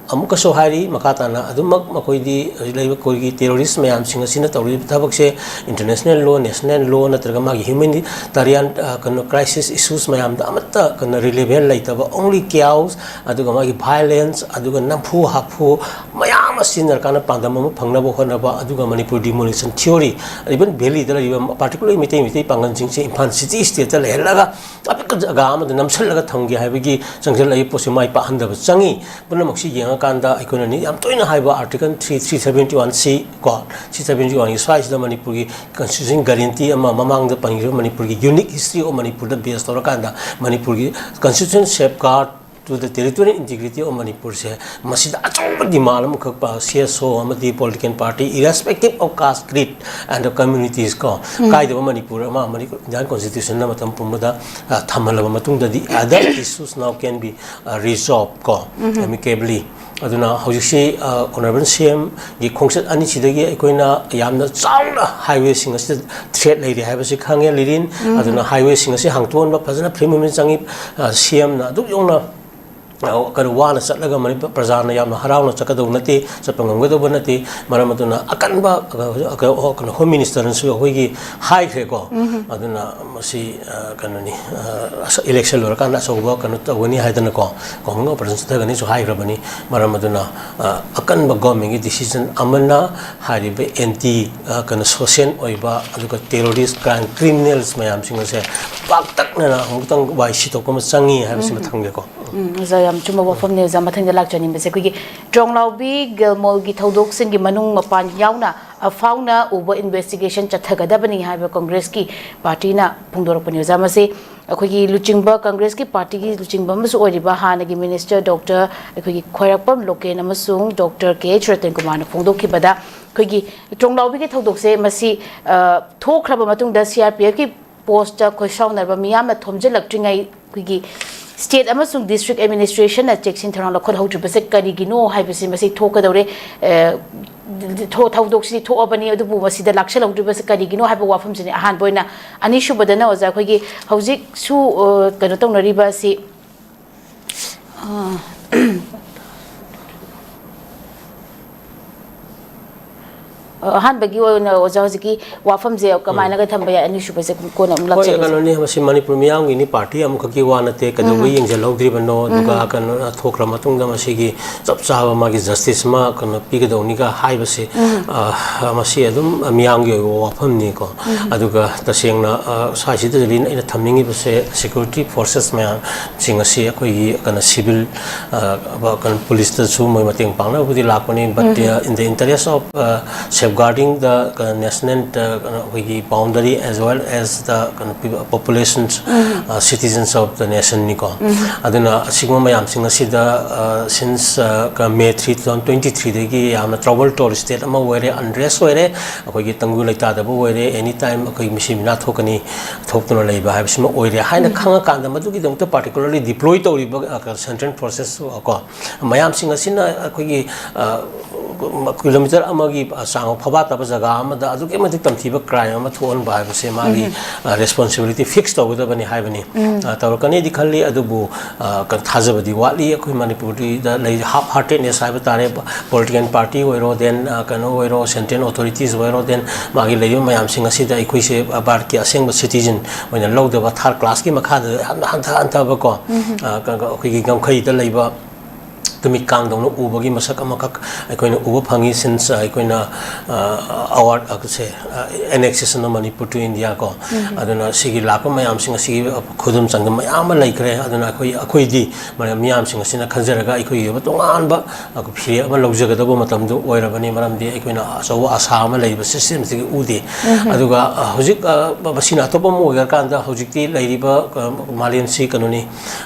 ꯑꯃꯨꯛꯀꯁꯨ ꯍꯥꯏꯔꯤ, ꯃꯈꯥ ꯇꯥꯅ ꯑꯗꯨꯃꯛ ꯃꯈꯣꯏꯗꯤ ꯍꯧꯖꯤꯛ ꯂꯩꯔꯤꯕ ꯑꯩꯈꯣꯏꯒꯤ terrorist ꯃꯌꯥꯝꯁꯤꯡ ꯑꯁꯤꯅ ꯇꯧꯔꯤꯕ ꯊꯕꯛꯁꯦ international law, national law ꯅꯠꯇ꯭ꯔꯒ ꯃꯥꯒꯤ humanitarian, ꯑ, ꯀꯩꯅꯣ, crisis issues ꯃꯌꯥꯝꯗ ꯑꯃꯠꯇ ꯀꯩꯅꯣ relevant ꯂꯩꯇꯕ, only chaos, ꯑꯗꯨꯒ ꯃꯥꯒꯤ violence, ꯑꯗꯨꯒ ꯅꯝꯐꯨ ꯍꯥꯐꯨ ꯃꯌꯥꯝ ꯑꯃ ꯁꯤꯖꯤꯟꯅꯔꯀꯥꯟꯗ ꯄꯥꯟꯗꯝ ꯑꯃ ꯐꯪꯅꯕ ꯍꯣꯠꯅꯕ, ꯑꯗꯨꯒ Manipur demolition theory, even Valley ꯗ ꯂꯩꯔꯤꯕ, particularly Meitei, Meitei ꯄꯥꯡꯒꯜꯁꯤꯡꯁꯦ Imphal city state ꯇ ꯂꯩꯍꯜꯂꯒ ꯑꯄꯤꯛꯄ ꯖꯒꯥ ꯑꯃꯗ ꯅꯝꯁꯤꯜꯂꯒ ꯊꯝꯒꯦ ꯍꯥꯏꯕꯒꯤ ꯆꯪꯁꯤꯜꯂꯛꯏꯕ ꯄꯣꯠꯁꯤ ꯃꯥꯏ ꯄꯥꯛꯍꯟꯗꯕ ꯆꯪꯉꯤ꯫ ꯄꯨꯝꯅꯃꯛꯁꯤ ꯌꯦꯡꯉꯀꯥꯟꯗ ꯑꯩꯈꯣꯏꯅ ꯌꯥꯝ ꯇꯣꯏꯅ ꯍꯥꯏꯕ Article three, three seventy one C ꯀꯣ, three seventy one ꯒꯤ ꯁ꯭ꯋꯥꯏꯁꯤꯗ ꯃꯅꯤꯄꯨꯔꯒꯤ constitution guarantee ꯑꯃ, ꯃꯃꯥꯡꯗ ꯄꯟꯈꯤꯕ ꯃꯅꯤꯄꯨꯔꯒꯤ unique history of ꯃꯅꯤꯄꯨꯔꯗ base ꯇꯧꯔꯀꯥꯟꯗ ꯃꯅꯤꯄꯨꯔꯒꯤ constitution safeguard to the territorial integrity of ꯃꯅꯤꯄꯨꯔꯁꯦ, ꯃꯁꯤꯗ ꯑꯆꯧꯕ demand ꯑꯃꯈꯛ ꯄ-, C S O ꯑꯃꯗꯤ political party, irrespective of caste, creed and communities ꯀꯣ, ꯀꯥꯏꯗꯕ ꯃꯅꯤꯄꯨꯔ ꯑꯃ ꯃꯅꯤꯄꯨꯔ Indian constitution ꯅ ꯃꯇꯝ ꯄꯨꯝꯕꯗ, ꯑ, ꯊꯝꯍꯜꯂꯕ ꯃꯇꯨꯡꯗꯗꯤ other issues now can be, ꯑ, resolved ꯀꯣ, amicably꯫ ꯑꯗꯨꯅ ꯍꯧꯖꯤꯛꯁꯤ, ꯑ, Honourable C M ꯒꯤ ꯈꯣꯡꯆꯠ ꯑꯅꯤꯁꯤꯗꯒꯤ ꯑꯩꯈꯣꯏꯅ ꯌꯥꯝꯅ ꯆꯥꯎꯅ highway ꯁꯤꯡ ꯑꯁꯤꯗ threat ꯂꯩꯔꯦ ꯍꯥꯏꯕꯁꯤ ꯈꯪꯉꯦ, ꯂꯤꯔꯤꯟ꯫ ꯑꯗꯨꯅ highway ꯁꯤꯡ ꯑꯁꯤ ꯍꯥꯡꯇꯣꯛꯍꯟꯕ ꯐꯖꯅ free movement ꯆꯪꯉꯤ꯫ ꯑ, C M ꯅ ꯑꯗꯨꯛ ꯌꯧꯅ ꯀꯩꯅꯣ ꯋꯥꯅ ꯆꯠꯂꯒ ꯃꯅꯤꯄꯨꯔ ꯄ꯭ꯔꯖꯥꯅ ꯌꯥꯝꯅ ꯍꯔꯥꯎꯅ ꯆꯠꯀꯗꯧꯕ ꯅꯠꯇꯦ, ꯆꯠꯄ ꯉꯝꯒꯗꯧꯕ ꯅꯠꯇꯦ꯫ ꯃꯔꯝ ꯑꯗꯨꯅ ꯑꯀꯟꯕ, ꯑ, ꯀꯩꯅꯣ ꯍꯣꯝ ꯃꯤꯅꯤꯁꯇꯔꯅꯁꯨ ꯑꯩꯈꯣꯏꯒꯤ ꯍꯥꯏꯈ꯭ꯔꯦꯀꯣ꯫ ꯑꯗꯨꯅ ꯃꯁꯤ, ꯑ, ꯀꯩꯅꯣꯅꯤ, ꯑ, ꯏꯂꯦꯛꯁꯟ ꯂꯣꯏꯔꯀꯥꯟꯗ ꯑꯆꯧꯕ ꯀꯩꯅꯣ ꯇꯧꯒꯅꯤ ꯍꯥꯏꯗꯅꯀꯣ, ꯀꯣꯡꯒ꯭ꯔꯦꯁ ꯑꯣꯄꯔꯦꯁꯟ ꯆꯠꯊꯒꯅꯤꯁꯨ ꯍꯥꯏꯈ꯭ꯔꯕꯅꯤ꯫ ꯃꯔꯝ ꯑꯗꯨꯅ, ꯑ, ꯑꯀꯟꯕ ꯒꯣꯔꯃꯦꯟꯒꯤ ꯗꯤꯁꯤꯖꯟ ꯑꯃꯅ ꯍꯥꯏꯔꯤꯕ ꯑꯦꯟꯇꯤ, ꯑ, ꯀꯩꯅꯣ, ꯁꯣꯁꯤꯌꯦꯜ ꯑꯣꯏꯕ, ꯑꯗꯨꯒ ꯇꯦꯔꯣꯔꯤꯁ ꯀ꯭ꯔꯥꯏꯝ ꯀ꯭ꯔꯤꯃꯤꯅꯦꯜꯁ ꯃꯌꯥꯝꯁꯤꯡ ꯑꯁꯦ ꯄꯥꯛꯇꯛꯅꯅ ꯑꯃꯨꯛꯇꯪ ꯋꯥꯏ ꯁꯤꯊꯣꯛꯄ ꯑꯃ ꯆꯪꯉꯤ ꯍꯥꯏꯕꯁꯤꯃ ꯊꯝꯒꯦꯀꯣ꯫ ꯎꯝ, ꯑꯣꯖꯥ, ꯌꯥꯝ ꯆꯨꯝꯕ ꯋꯥꯐꯝꯅꯤ꯫ ꯑꯣꯖꯥ, ꯃꯊꯪꯗ ꯂꯥꯛꯆꯅꯤꯡꯕꯁꯦ ꯑꯩꯈꯣꯏꯒꯤ ꯇ꯭ꯔꯣꯡꯂꯥꯎꯕꯤ ꯒꯦꯜꯃꯣꯜꯒꯤ ꯊꯧꯗꯣꯛꯁꯤꯡꯒꯤ ꯃꯅꯨꯡ ꯃꯄꯥꯟ ꯌꯥꯎꯅ, ꯑ, ꯐꯥꯎꯅ ꯎꯕ ꯏꯟꯚꯦꯁꯇꯤꯒꯦꯁꯟ ꯆꯠꯊꯒꯗꯕꯅꯤ ꯍꯥꯏꯕ ꯀꯣꯡꯒ꯭ꯔꯦꯁꯀꯤ ꯄꯥꯔꯇꯤꯅ ꯐꯣꯡꯗꯣꯔꯛꯄꯅꯤ꯫ ꯑꯣꯖꯥ, ꯃꯁꯤ ꯑꯩꯈꯣꯏꯒꯤ ꯂꯨꯆꯤꯡꯕ, ꯀꯪꯒ꯭ꯔꯦꯁꯀꯤ ꯄꯥꯔꯇꯤꯒꯤ ꯂꯨꯆꯤꯡꯕ ꯑꯃꯁꯨ ꯑꯣꯏꯔꯤꯕ ꯍꯥꯟꯅꯒꯤ ꯃꯤꯅꯤꯁꯇꯔ ꯗꯣꯛꯇꯔ ꯑꯩꯈꯣꯏꯒꯤ ꯈ꯭ꯋꯥꯏꯔꯥꯛꯄꯝ ꯂꯣꯀꯦꯟ ꯑꯃꯁꯨꯡ ꯗꯣꯛꯇꯔ ꯀꯦ ꯑꯩꯆ ꯔꯇꯟ ꯀꯨꯃꯥꯔꯅ ꯐꯣꯡꯗꯣꯛꯈꯤꯕꯗ, ꯑꯩꯈꯣꯏꯒꯤ ꯇ꯭ꯔꯣꯡꯂꯥꯎꯕꯤꯒꯤ ꯊꯧꯗꯣꯛꯁꯦ ꯃꯁꯤ, ꯑ, ꯊꯣꯛꯈ꯭ꯔꯕ ꯃꯇꯨꯡꯗ ꯁꯤ ꯑꯥꯔ ꯄꯤ ꯑꯦꯐꯀꯤ ꯄꯣꯁꯇ ꯈꯣꯏꯁꯥꯎꯅꯔꯕ ꯃꯤꯌꯥꯝꯅ ꯊꯣꯝꯖꯤꯜꯂꯛꯇ꯭ꯔꯤꯉꯩ, ꯑꯩꯈꯣꯏꯒꯤ ꯁ꯭ꯇꯦꯠ ꯑꯃꯁꯨꯡ ꯗꯤꯁꯇ꯭ꯔꯤꯛ ꯑꯦꯗꯃꯤꯅꯤꯁꯇ꯭ꯔꯦꯁꯟꯅ ꯆꯦꯛꯁꯤꯟ ꯊꯧꯔꯥꯡ ꯂꯧꯈꯠꯍꯧꯗ꯭ꯔꯤꯕꯁꯦ ꯀꯔꯤꯒꯤꯅꯣ ꯍꯥꯏꯕꯁꯤ ꯃꯁꯤ ꯊꯣꯛꯀꯗꯧꯔꯦ꯫ ꯑꯦ, ꯊꯣ-, ꯊꯧꯗꯣꯛꯁꯤꯗꯤ ꯊꯣꯛꯑꯕꯅꯤ, ꯑꯗꯨꯕꯨ ꯃꯁꯤꯗ ꯂꯥꯛꯁꯜꯍꯧꯗ꯭ꯔꯤꯕꯁꯦ ꯀꯔꯤꯒꯤꯅꯣ ꯍꯥꯏꯕ ꯋꯥꯐꯝꯁꯤꯅꯤ ꯑꯍꯥꯟꯕ ꯑꯣꯏꯅ꯫ ꯑꯅꯤꯁꯨꯕꯗꯅ ꯑꯣꯖꯥ, ꯑꯩꯈꯣꯏꯒꯤ ꯍꯧꯖꯤꯛꯁꯨ, ꯑ, ꯀꯩꯅꯣ ꯇꯧꯅꯔꯤꯕ ꯑꯁꯤ, ꯑ, ꯑꯍꯥꯟꯕꯒꯤ ꯑꯣꯏꯅ ꯑꯣꯖꯥ ꯍꯧꯖꯤꯛꯀꯤ ꯋꯥꯐꯝꯁꯦ ꯀꯃꯥꯏꯅꯒ ꯊꯝꯕ ꯌꯥꯏ? ꯑꯅꯤꯁꯨꯕꯁꯦ ꯀꯣꯟꯅ ꯑꯃꯨꯛ ꯍꯣꯏ, ꯂꯥꯛꯆꯒꯦ꯫ ꯀꯩꯅꯣꯅꯤ, ꯃꯁꯤ ꯃꯅꯤꯄꯨꯔ ꯃꯤꯌꯥꯝꯒꯤꯅꯤ, ꯄꯥꯔꯇꯤ ꯑꯃꯈꯛꯀꯤ ꯋꯥ ꯅꯠꯇꯦ, ꯀꯩꯗꯧꯕꯩ ꯌꯦꯡꯁꯤꯜꯍꯧꯗ꯭ꯔꯤꯕꯅꯣ? ꯑꯗꯨꯒ ꯀꯩꯅꯣ ꯊꯣꯛꯈ꯭ꯔ ꯃꯇꯨꯡꯗ ꯃꯁꯤꯒꯤ ꯆꯞ ꯆꯥꯕ ꯃꯥꯒꯤ ꯖꯁꯇꯤꯁ ꯑꯃ ꯀꯩꯅꯣ ꯄꯤꯒꯗꯧꯅꯤꯒ ꯍꯥꯏꯕꯁꯤ, ꯑ, ꯃꯁꯤ ꯑꯗꯨꯝ ꯃꯤꯌꯥꯝꯒꯤ ꯑꯣꯏꯕ ꯋꯥꯐꯝꯅꯤꯀꯣ꯫ ꯑꯗꯨꯒ ꯇꯁꯦꯡꯅ, ꯑ, ꯁ꯭ꯋꯥꯏꯁꯤꯗ ꯑꯩꯅ ꯊꯝꯅꯤꯡꯉꯤꯕꯁꯦ, ꯁꯦꯀ꯭ꯌꯨꯔꯤꯇꯤ ꯐꯣꯔꯁꯦꯁ ꯃꯌꯥꯝꯁꯤꯡ ꯑꯁꯤ ꯑꯩꯈꯣꯏꯒꯤ ꯀꯩꯅꯣ ꯁꯤꯚꯤꯜ, ꯑ, ꯀꯩꯅꯣ ꯄꯨꯂꯤꯁꯇꯁꯨ ꯃꯣꯏ ꯃꯇꯦꯡ ꯄꯥꯡꯅꯕꯕꯨꯗꯤ ꯂꯥꯛꯄꯅꯤ, but, uh, in the interest of, uh, safeguarding the, uh, national, uh, ꯀꯩꯅꯣ ꯑꯩꯈꯣꯏꯒꯤ boundary as well as the ꯀꯩꯅꯣ populations, uh, citizens of the nation ꯅꯤꯀꯣ꯫ ꯑꯗꯨꯅ ꯑꯁꯤꯒꯨꯝꯕ ꯃꯌꯥꯝꯁꯤꯡ ꯑꯁꯤꯗ, uh, since, uh, May three, two thousand twenty three ꯗꯒꯤ ꯌꯥꯝꯅ trouble ꯇꯧꯔ state ꯑꯃ ꯑꯣꯏꯔꯦ, unrest ꯑꯣꯏꯔꯦ, ꯑꯩꯈꯣꯏꯒꯤ ꯇꯪꯗꯨ ꯂꯩꯇꯥꯗꯕ ꯑꯣꯏꯔꯦ, any time ꯑꯩꯈꯣꯏ ꯃꯤꯁꯤ ꯃꯤꯅꯥ ꯊꯣꯛꯀꯅꯤ, ꯊꯣꯛꯇꯨꯅ ꯂꯩꯕ ꯍꯥꯏꯕꯁꯤꯃ ꯑꯣꯏꯔꯦ ꯍꯥꯏꯅ ꯈꯪꯉꯀꯥꯟꯗ, ꯃꯗꯨꯒꯤꯗꯃꯛꯇ particularly deploy ꯇꯧꯔꯤꯕ, ꯑ, central forces ꯀꯣ, ꯃꯌꯥꯝꯁꯤꯡ ꯑꯁꯤꯅ ꯑꯩꯈꯣꯏꯒꯤ, ꯑ, ꯀꯤꯂꯣꯃꯤꯇꯔ ꯑꯃꯒꯤ ꯆꯥꯡ ꯐꯕꯥꯠꯇꯕ ꯖꯒꯥ ꯑꯃꯗ ꯑꯗꯨꯛꯀꯤ ꯃꯇꯤꯛ ꯇꯝꯊꯤꯕ ꯀ꯭ꯔꯥꯏꯝ ꯑꯃ ꯊꯣꯛꯍꯟꯕ ꯍꯥꯏꯕꯁꯦ ꯃꯥꯒꯤ ꯔꯦꯁꯄꯣꯟꯁꯤꯕꯤꯂꯤꯇꯤ ꯐꯤꯛꯁ ꯇꯧꯒꯗꯕꯅꯤ ꯍꯥꯏꯕꯅꯤ꯫ ꯑ, ꯇꯧꯔꯛꯀꯅꯤꯗꯤ ꯈꯜꯂꯤ, ꯑꯗꯨꯕꯨ ꯑ, ꯀ-, ꯊꯥꯖꯕꯗꯤ ꯋꯥꯠꯂꯤ꯫ ꯑꯩꯈꯣꯏ ꯃꯅꯤꯄꯨꯔꯗ ꯂꯩ ꯍꯥꯐ ꯍꯥꯔꯇꯦꯗꯅꯦꯁ ꯍꯥꯏꯕ ꯇꯥꯔꯦ꯫ ꯄꯣꯂꯤꯇꯤꯀꯦꯜ ꯄꯥꯔꯇꯤ ꯑꯣꯏꯔꯣ, ꯗꯦꯟ ꯀꯩꯅꯣ ꯑꯣꯏꯔꯣ, ꯁꯦꯟꯇ꯭ꯔꯦꯜ ꯑꯣꯊꯣꯔꯤꯇꯤꯁ ꯑꯣꯏꯔꯣ, ꯗꯦꯟ ꯃꯥꯒꯤ ꯂꯩꯔꯤꯕ ꯃꯌꯥꯝꯁꯤꯡ ꯑꯁꯤꯗ ꯑꯩꯈꯣꯏꯁꯦ ꯚꯥꯔꯠꯀꯤ ꯑꯁꯦꯡꯕ ꯁꯤꯇꯤꯖꯟ ꯑꯣꯏꯅ ꯂꯧꯗꯕ, ꯊꯥꯔꯠ ꯀ꯭ꯂꯥꯁꯀꯤ ꯃꯈꯥꯗ ꯍꯟꯊ-, ꯍꯟꯊ-, ꯍꯟꯊꯕꯀꯣ, ꯑ, ꯀ-, ꯀ-, ꯑꯩꯈꯣꯏꯒꯤ ꯉꯝꯈꯩꯗ ꯂꯩꯕ ꯇꯨꯃꯤꯠ ꯀꯥꯡꯗꯧꯅ ꯎꯕꯒꯤ ꯃꯁꯛ ꯑꯃꯈꯛ ꯑꯩꯈꯣꯏꯅ ꯎꯕ ꯐꯪꯉꯤ꯫ ꯁꯤꯟꯁ ꯑꯩꯈꯣꯏꯅ, ꯑ, ꯑꯋꯥꯔꯗ ꯁꯦ, ꯑ, annexation of Manipur to India ꯀꯣ, ꯑꯗꯨꯅ ꯁꯤꯒꯤ ꯂꯥꯛꯄ ꯃꯌꯥꯝꯁꯤꯡ ꯑꯁꯤꯒꯤ ꯈꯨꯗꯨꯝ ꯆꯥꯡꯗꯝ ꯃꯌꯥꯝ ꯑꯃ ꯂꯩꯈ꯭ꯔꯦ꯫ ꯑꯗꯨꯅ ꯑꯩꯈꯣꯏ, ꯑꯩꯈꯣꯏꯗꯤ ꯃꯔꯝ ꯃꯤꯌꯥꯝꯁꯤꯡ ꯑꯁꯤꯅ ꯈꯟꯖꯔꯒ ꯑꯩꯈꯣꯏꯒꯤ ꯑꯣꯏꯕ ꯇꯣꯉꯥꯟꯕ ꯐꯤꯔꯦꯞ ꯑꯃ ꯂꯧꯖꯒꯗꯕ ꯃꯇꯝꯗꯨ ꯑꯣꯏꯔꯕꯅꯤ꯫ ꯃꯔꯝꯗꯤ ꯑꯩꯈꯣꯏꯅ ꯑꯆꯧꯕ ꯑꯁꯥ ꯑꯃ ꯂꯩꯕ ꯁꯤꯁꯇꯦꯝꯁꯤꯒꯤ ꯎꯗꯦ꯫ ꯑꯗꯨꯒ, ꯑ, ꯍꯧꯖꯤꯛ, ꯑ, ꯃꯁꯤꯅ ꯑꯇꯣꯞꯄ ꯑꯃ ꯑꯣꯏꯈ꯭ꯔꯀꯥꯟꯗ ꯍꯧꯖꯤꯛꯇꯤ ꯂꯩꯔꯤꯕ, ꯑ, ꯃꯥꯂꯦꯝꯁꯤ ꯀꯩꯅꯣꯅꯤ,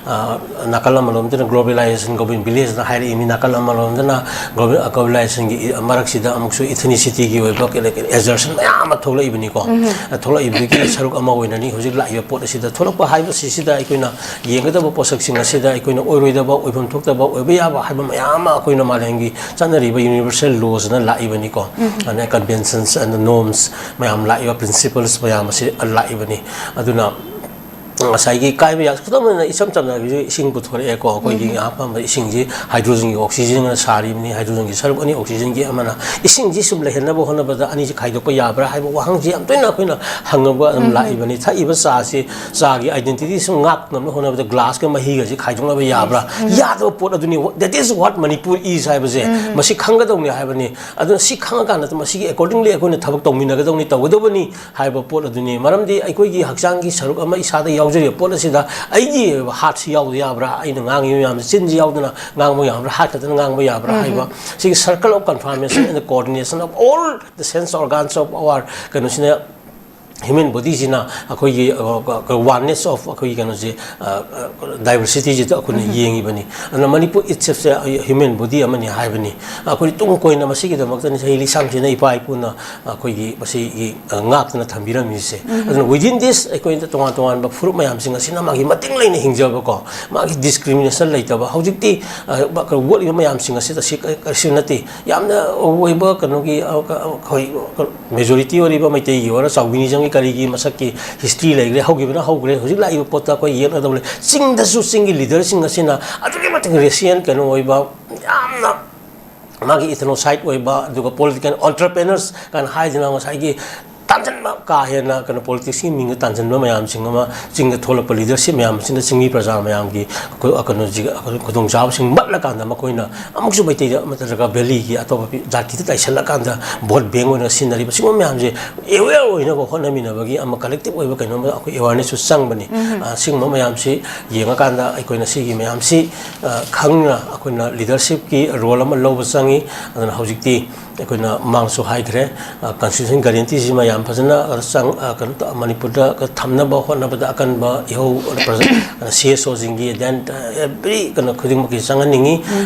ꯑ, ꯅꯥꯀꯜ ꯑꯃꯔꯣꯝꯗꯅ globalization, global village ꯅ ꯍꯥꯏꯔꯛꯏ, ꯃꯤ ꯅꯥꯀꯜ ꯑꯃꯔꯣꯝꯗꯅ global-, ꯑ, globalization ꯒꯤ ꯃꯔꯛꯁꯤꯗ ꯑꯃꯨꯛꯁꯨ ethnicity ꯒꯤ ꯑꯣꯏꯕ ꯀꯩ-, ꯀꯩ-, assertion ꯃꯌꯥꯝ ꯑꯃ ꯊꯣꯛꯂꯛꯏꯕꯅꯤꯀꯣ꯫ ꯊꯣꯛꯂꯛꯏꯕꯗꯒꯤ ꯁꯔꯨꯛ ꯑꯃ ꯑꯣꯏꯅꯅꯤ ꯍꯧꯖꯤꯛ ꯂꯥꯛꯏꯕ ꯄꯣꯠ ꯑꯁꯤꯗ꯫ ꯊꯣꯛꯂꯛꯄ ꯍꯥꯏꯕꯁꯤꯁꯤꯗ ꯑꯩꯈꯣꯏꯅ ꯌꯦꯡꯒꯗꯕ ꯄꯣꯠꯁꯛꯁꯤꯡ ꯑꯁꯤꯗ ꯑꯩꯈꯣꯏꯅ ꯑꯣꯏꯔꯣꯏꯗꯕ, ꯑꯣꯏꯐꯝ ꯊꯣꯛꯇꯕ, ꯑꯣꯏꯕ ꯌꯥꯕ ꯍꯥꯏꯕ ꯃꯌꯥꯝ ꯑꯃ ꯑꯩꯈꯣꯏꯅ ꯃꯥꯂꯦꯝꯒꯤ ꯆꯠꯅꯔꯤꯕ universal laws ꯅ ꯂꯥꯛꯏꯕꯅꯤꯀꯣ꯫ ꯑꯗꯨꯅ conventions and norms ꯃꯌꯥꯝ ꯂꯥꯛꯏꯕ, principles ꯃꯌꯥꯝ ꯑꯁꯤ ꯂꯥꯛꯏꯕꯅꯤ꯫ ꯑꯗꯨꯅ ꯉꯁꯥꯏꯒꯤ ꯀꯥꯏꯕ ꯌꯥ-, ꯈꯨꯗꯝ ꯑꯣꯏꯅ ꯏꯆꯝ ꯆꯝꯅ ꯍꯧꯖꯤꯛ ꯏꯁꯤꯡ ꯄꯨꯊꯣꯔꯛꯑꯦꯀꯣ꯫ ꯑꯩꯈꯣꯏꯒꯤ ꯑꯍꯥꯟꯕ ꯏꯁꯤꯡꯁꯤ hydrogen ꯒꯤ oxygen ꯅ ꯁꯥꯔꯤꯕꯅꯤ, hydrogen ꯒꯤ ꯁꯔꯨꯛ ꯑꯅꯤ, oxygen ꯒꯤ ꯑꯃꯅ꯫ ꯏꯁꯤꯡꯁꯤ ꯁꯨꯝ ꯂꯩꯍꯟꯅꯕ ꯍꯣꯠꯅꯕꯗ ꯑꯅꯤꯁꯤ ꯈꯥꯏꯗꯣꯛꯄ ꯌꯥꯕ꯭ꯔꯥ ꯍꯥꯏꯕ ꯋꯥꯍꯪꯁꯤ ꯌꯥꯝ ꯇꯣꯏꯅ ꯑꯩꯈꯣꯏꯅ ꯍꯪꯉꯒ ꯑꯗꯨꯝ ꯂꯥꯛꯏꯕꯅꯤ꯫ ꯊꯛꯏꯕ ꯆꯥꯁꯤ, ꯆꯥꯒꯤ identity ꯁꯨꯝ ꯉꯥꯛꯅꯕ ꯍꯣꯠꯅꯕꯗ glass ꯀ ꯃꯍꯤꯒꯁꯤ ꯈꯥꯏꯗꯣꯛꯅꯕ ꯌꯥꯕ꯭ꯔꯥ? ꯌꯥꯗꯕ ꯄꯣꯠ ꯑꯗꯨꯅꯤ꯫ That is what Manipur is ꯍꯥꯏꯕꯁꯦ꯫ ꯃꯁꯤ ꯈꯪꯒꯗꯧꯅꯤ ꯍꯥꯏꯕꯅꯤ꯫ ꯑꯗꯨꯅ ꯁꯤ ꯈꯪꯉꯀꯥꯟꯗ ꯃꯁꯤꯒꯤ accordingly ꯑꯩꯈꯣꯏꯅ ꯊꯕꯛ ꯇꯧꯃꯤꯟꯅꯒꯗꯧꯅꯤ, ꯇꯧꯒꯗꯕꯅꯤ ꯍꯥꯏꯕ ꯄꯣꯠ ꯑꯗꯨꯅꯤ꯫ ꯃꯔꯝꯗꯤ ꯑꯩꯈꯣꯏꯒꯤ ꯍꯛꯆꯥꯡꯒꯤ ꯁꯔꯨꯛ ꯑꯃ ꯏꯁꯥꯗ ꯌꯥꯎꯖꯔꯤꯕ ꯄꯣꯠ ꯑꯁꯤꯗ ꯑꯩꯒꯤ ꯑꯣꯏꯕ heart ꯁꯤ ꯌꯥꯎꯗ ꯌꯥꯕ꯭ꯔꯥ? ꯑꯩꯅ ꯉꯥꯡꯉꯤꯕ ꯃꯌꯥꯝꯁꯦ ꯆꯤꯟꯁꯤ ꯌꯥꯎꯗꯅ ꯉꯥꯡꯕ ꯌꯥꯕ꯭ꯔꯥ? Heart ꯈꯛꯇꯅ ꯉꯥꯡꯕ ꯌꯥꯕ꯭ꯔꯥ ꯍꯥꯏꯕ ꯁꯤꯒꯤ circle of confirmation and coordination of all the sense organs of our ꯀꯩꯅꯣꯁꯤꯅ human bodyꯁꯤꯅ ꯑꯩꯈꯣꯏꯒꯤ oneness of ꯑꯩꯈꯣꯏꯒꯤ ꯀꯩꯅꯣꯁꯦ, diversityꯁꯤꯗ ꯑꯩꯈꯣꯏꯅ ꯌꯦꯡꯉꯤꯕꯅꯤ꯫ ꯑꯗꯨꯅ ꯃꯅꯤꯄꯨꯔ itselfꯁꯦ human body ꯑꯃꯅꯤ ꯍꯥꯏꯕꯅꯤ꯫ ꯑꯩꯈꯣꯏ ꯇꯨꯡ ꯀꯣꯏꯅ ꯃꯁꯤꯒꯤꯗꯃꯛꯇꯅꯤ ꯆꯍꯤ ꯂꯤꯁꯤꯡ ꯁꯤꯅ ꯏꯄꯥ ꯏꯄꯨꯅ ꯑꯩꯈꯣꯏꯒꯤ ꯃꯁꯤꯒꯤ ꯉꯥꯛꯇꯨꯅ ꯊꯝꯕꯤꯔꯝꯃꯤꯁꯦ꯫ ꯑꯗꯨꯅ within this ꯑꯩꯈꯣꯏꯅ ꯇꯣꯉꯥꯟ ꯇꯣꯉꯥꯟꯕ ꯐꯨꯔꯨꯞ ꯃꯌꯥꯝꯁꯤꯡ ꯑꯁꯤꯅ ꯃꯥꯒꯤ ꯃꯇꯤꯡ ꯂꯩꯅ ꯍꯤꯡꯖꯕꯀꯣ, ꯃꯥꯒꯤ discrimination ꯂꯩꯇꯕ꯫ ꯍꯧꯖꯤꯛꯇꯤ ꯋꯥꯠꯂꯤꯕ ꯃꯌꯥꯝꯁꯤꯡ ꯑꯁꯤꯗ ꯁꯤ ꯀꯔꯤꯁꯨ ꯅꯠꯇꯦ꯫ ꯌꯥꯝꯅ ꯑꯣꯏꯕ ꯀꯩꯅꯣꯒꯤ ꯑꯩꯈꯣꯏ majority ꯑꯣꯏꯔꯤꯕ ꯃꯩꯇꯩꯒꯤ ꯑꯣꯏꯔꯣ, chauvinismꯒꯤ ꯀꯔꯤꯒꯤ ꯃꯁꯛꯀꯤ history ꯂꯩꯈ꯭ꯔꯦ, ꯍꯧꯈꯤꯕꯅ ꯍꯧꯈ꯭ꯔꯦ꯫ ꯍꯧꯖꯤꯛ ꯂꯥꯛꯏꯕ ꯄꯣꯠꯇ ꯑꯩꯈꯣꯏ ꯌꯦꯛꯅꯗꯕ ꯂꯩ꯫ ꯆꯤꯡꯗꯁꯨ ꯆꯤꯡꯒꯤ leaderꯁꯤꯡ ꯑꯁꯤꯅ ꯑꯗꯨꯛꯀꯤ ꯃꯇꯤꯛ racial ꯀꯩꯅꯣ ꯑꯣꯏꯕ, ꯌꯥꯝꯅ ꯃꯥꯒꯤ ethnophile ꯑꯣꯏꯕ, ꯑꯗꯨꯒ political entrepreneurs ꯀꯥꯏꯅ ꯍꯥꯏꯗꯅ ꯉꯁꯥꯏꯒꯤ ꯇꯥꯟꯁꯤꯟꯕ, ꯀꯥ ꯍꯦꯟꯅ ꯀꯩꯅꯣ politicsꯀꯤ ꯃꯤꯡꯗ ꯇꯥꯟꯁꯤꯟꯕ ꯃꯌꯥꯝꯁꯤꯡ ꯑꯃ, ꯆꯤꯡꯗ ꯊꯣꯛꯂꯛꯄ leadership ꯃꯌꯥꯝ ꯑꯁꯤꯅ ꯆꯤꯡꯃꯤ ꯄ꯭ꯔꯖꯥ ꯃꯌꯥꯝꯒꯤ ꯑꯩꯈꯣꯏ ꯀꯩꯅꯣꯁꯤ, ꯑꯩꯈꯣꯏ ꯈꯨꯗꯣꯡꯆꯥꯕꯁꯤꯡ ꯃꯠꯂꯀꯥꯟꯗ ꯃꯈꯣꯏꯅ ꯑꯃꯨꯛꯁꯨ ꯃꯩꯇꯩꯗ ꯅꯠꯇ꯭ꯔꯒ valleyꯒꯤ ꯑꯇꯣꯞꯄ ꯖꯥꯇꯤꯗ ꯇꯥꯏꯁꯜꯂꯀꯥꯟꯗ vote bank ꯑꯣꯏꯅ ꯁꯤꯖꯤꯟꯅꯔꯤꯕ ꯁꯤꯒꯨꯝꯕ ꯃꯌꯥꯝꯁꯦ aware ꯑꯣꯏꯅꯕ ꯍꯣꯠꯅꯃꯤꯟꯅꯕꯒꯤ ꯑꯃ collective ꯑꯣꯏꯕ ꯀꯩꯅꯣꯝꯃ ꯑꯩꯈꯣꯏ awarenessꯁꯨ ꯆꯪꯕꯅꯤ꯫ ꯁꯤꯒꯨꯝꯕ ꯃꯌꯥꯝꯁꯤ ꯌꯦꯡꯉꯀꯥꯟꯗ ꯑꯩꯈꯣꯏꯅ ꯁꯤꯒꯤ ꯃꯌꯥꯝꯁꯤ ꯈꯪꯅ ꯑꯩꯈꯣꯏꯅ leadershipꯀꯤ role ꯑꯃ ꯂꯧꯕ ꯆꯪꯉꯤ꯫ ꯑꯗꯨꯅ ꯍꯧꯖꯤꯛꯇꯤ ꯑꯩꯈꯣꯏꯅ ꯃꯃꯥꯡꯁꯨ ꯍꯥꯏꯈ꯭ꯔꯦ, constitution guaranteeꯁꯤꯃ ꯌꯥꯝ ꯐꯖꯅ ꯆꯪ-, ꯀꯩꯅꯣ ꯇꯧ-, ꯃꯅꯤꯄꯨꯔꯗ ꯊꯝꯅꯕ ꯍꯣꯠꯅꯕꯗ ꯑꯀꯟꯕ ꯏꯍꯧ, CSOꯁꯤꯡꯒꯤ, then every ꯀꯩꯅꯣ ꯈꯨꯗꯤꯡꯃꯛꯀꯤ ꯆꯪꯍꯟꯅꯤꯡꯉꯤ꯫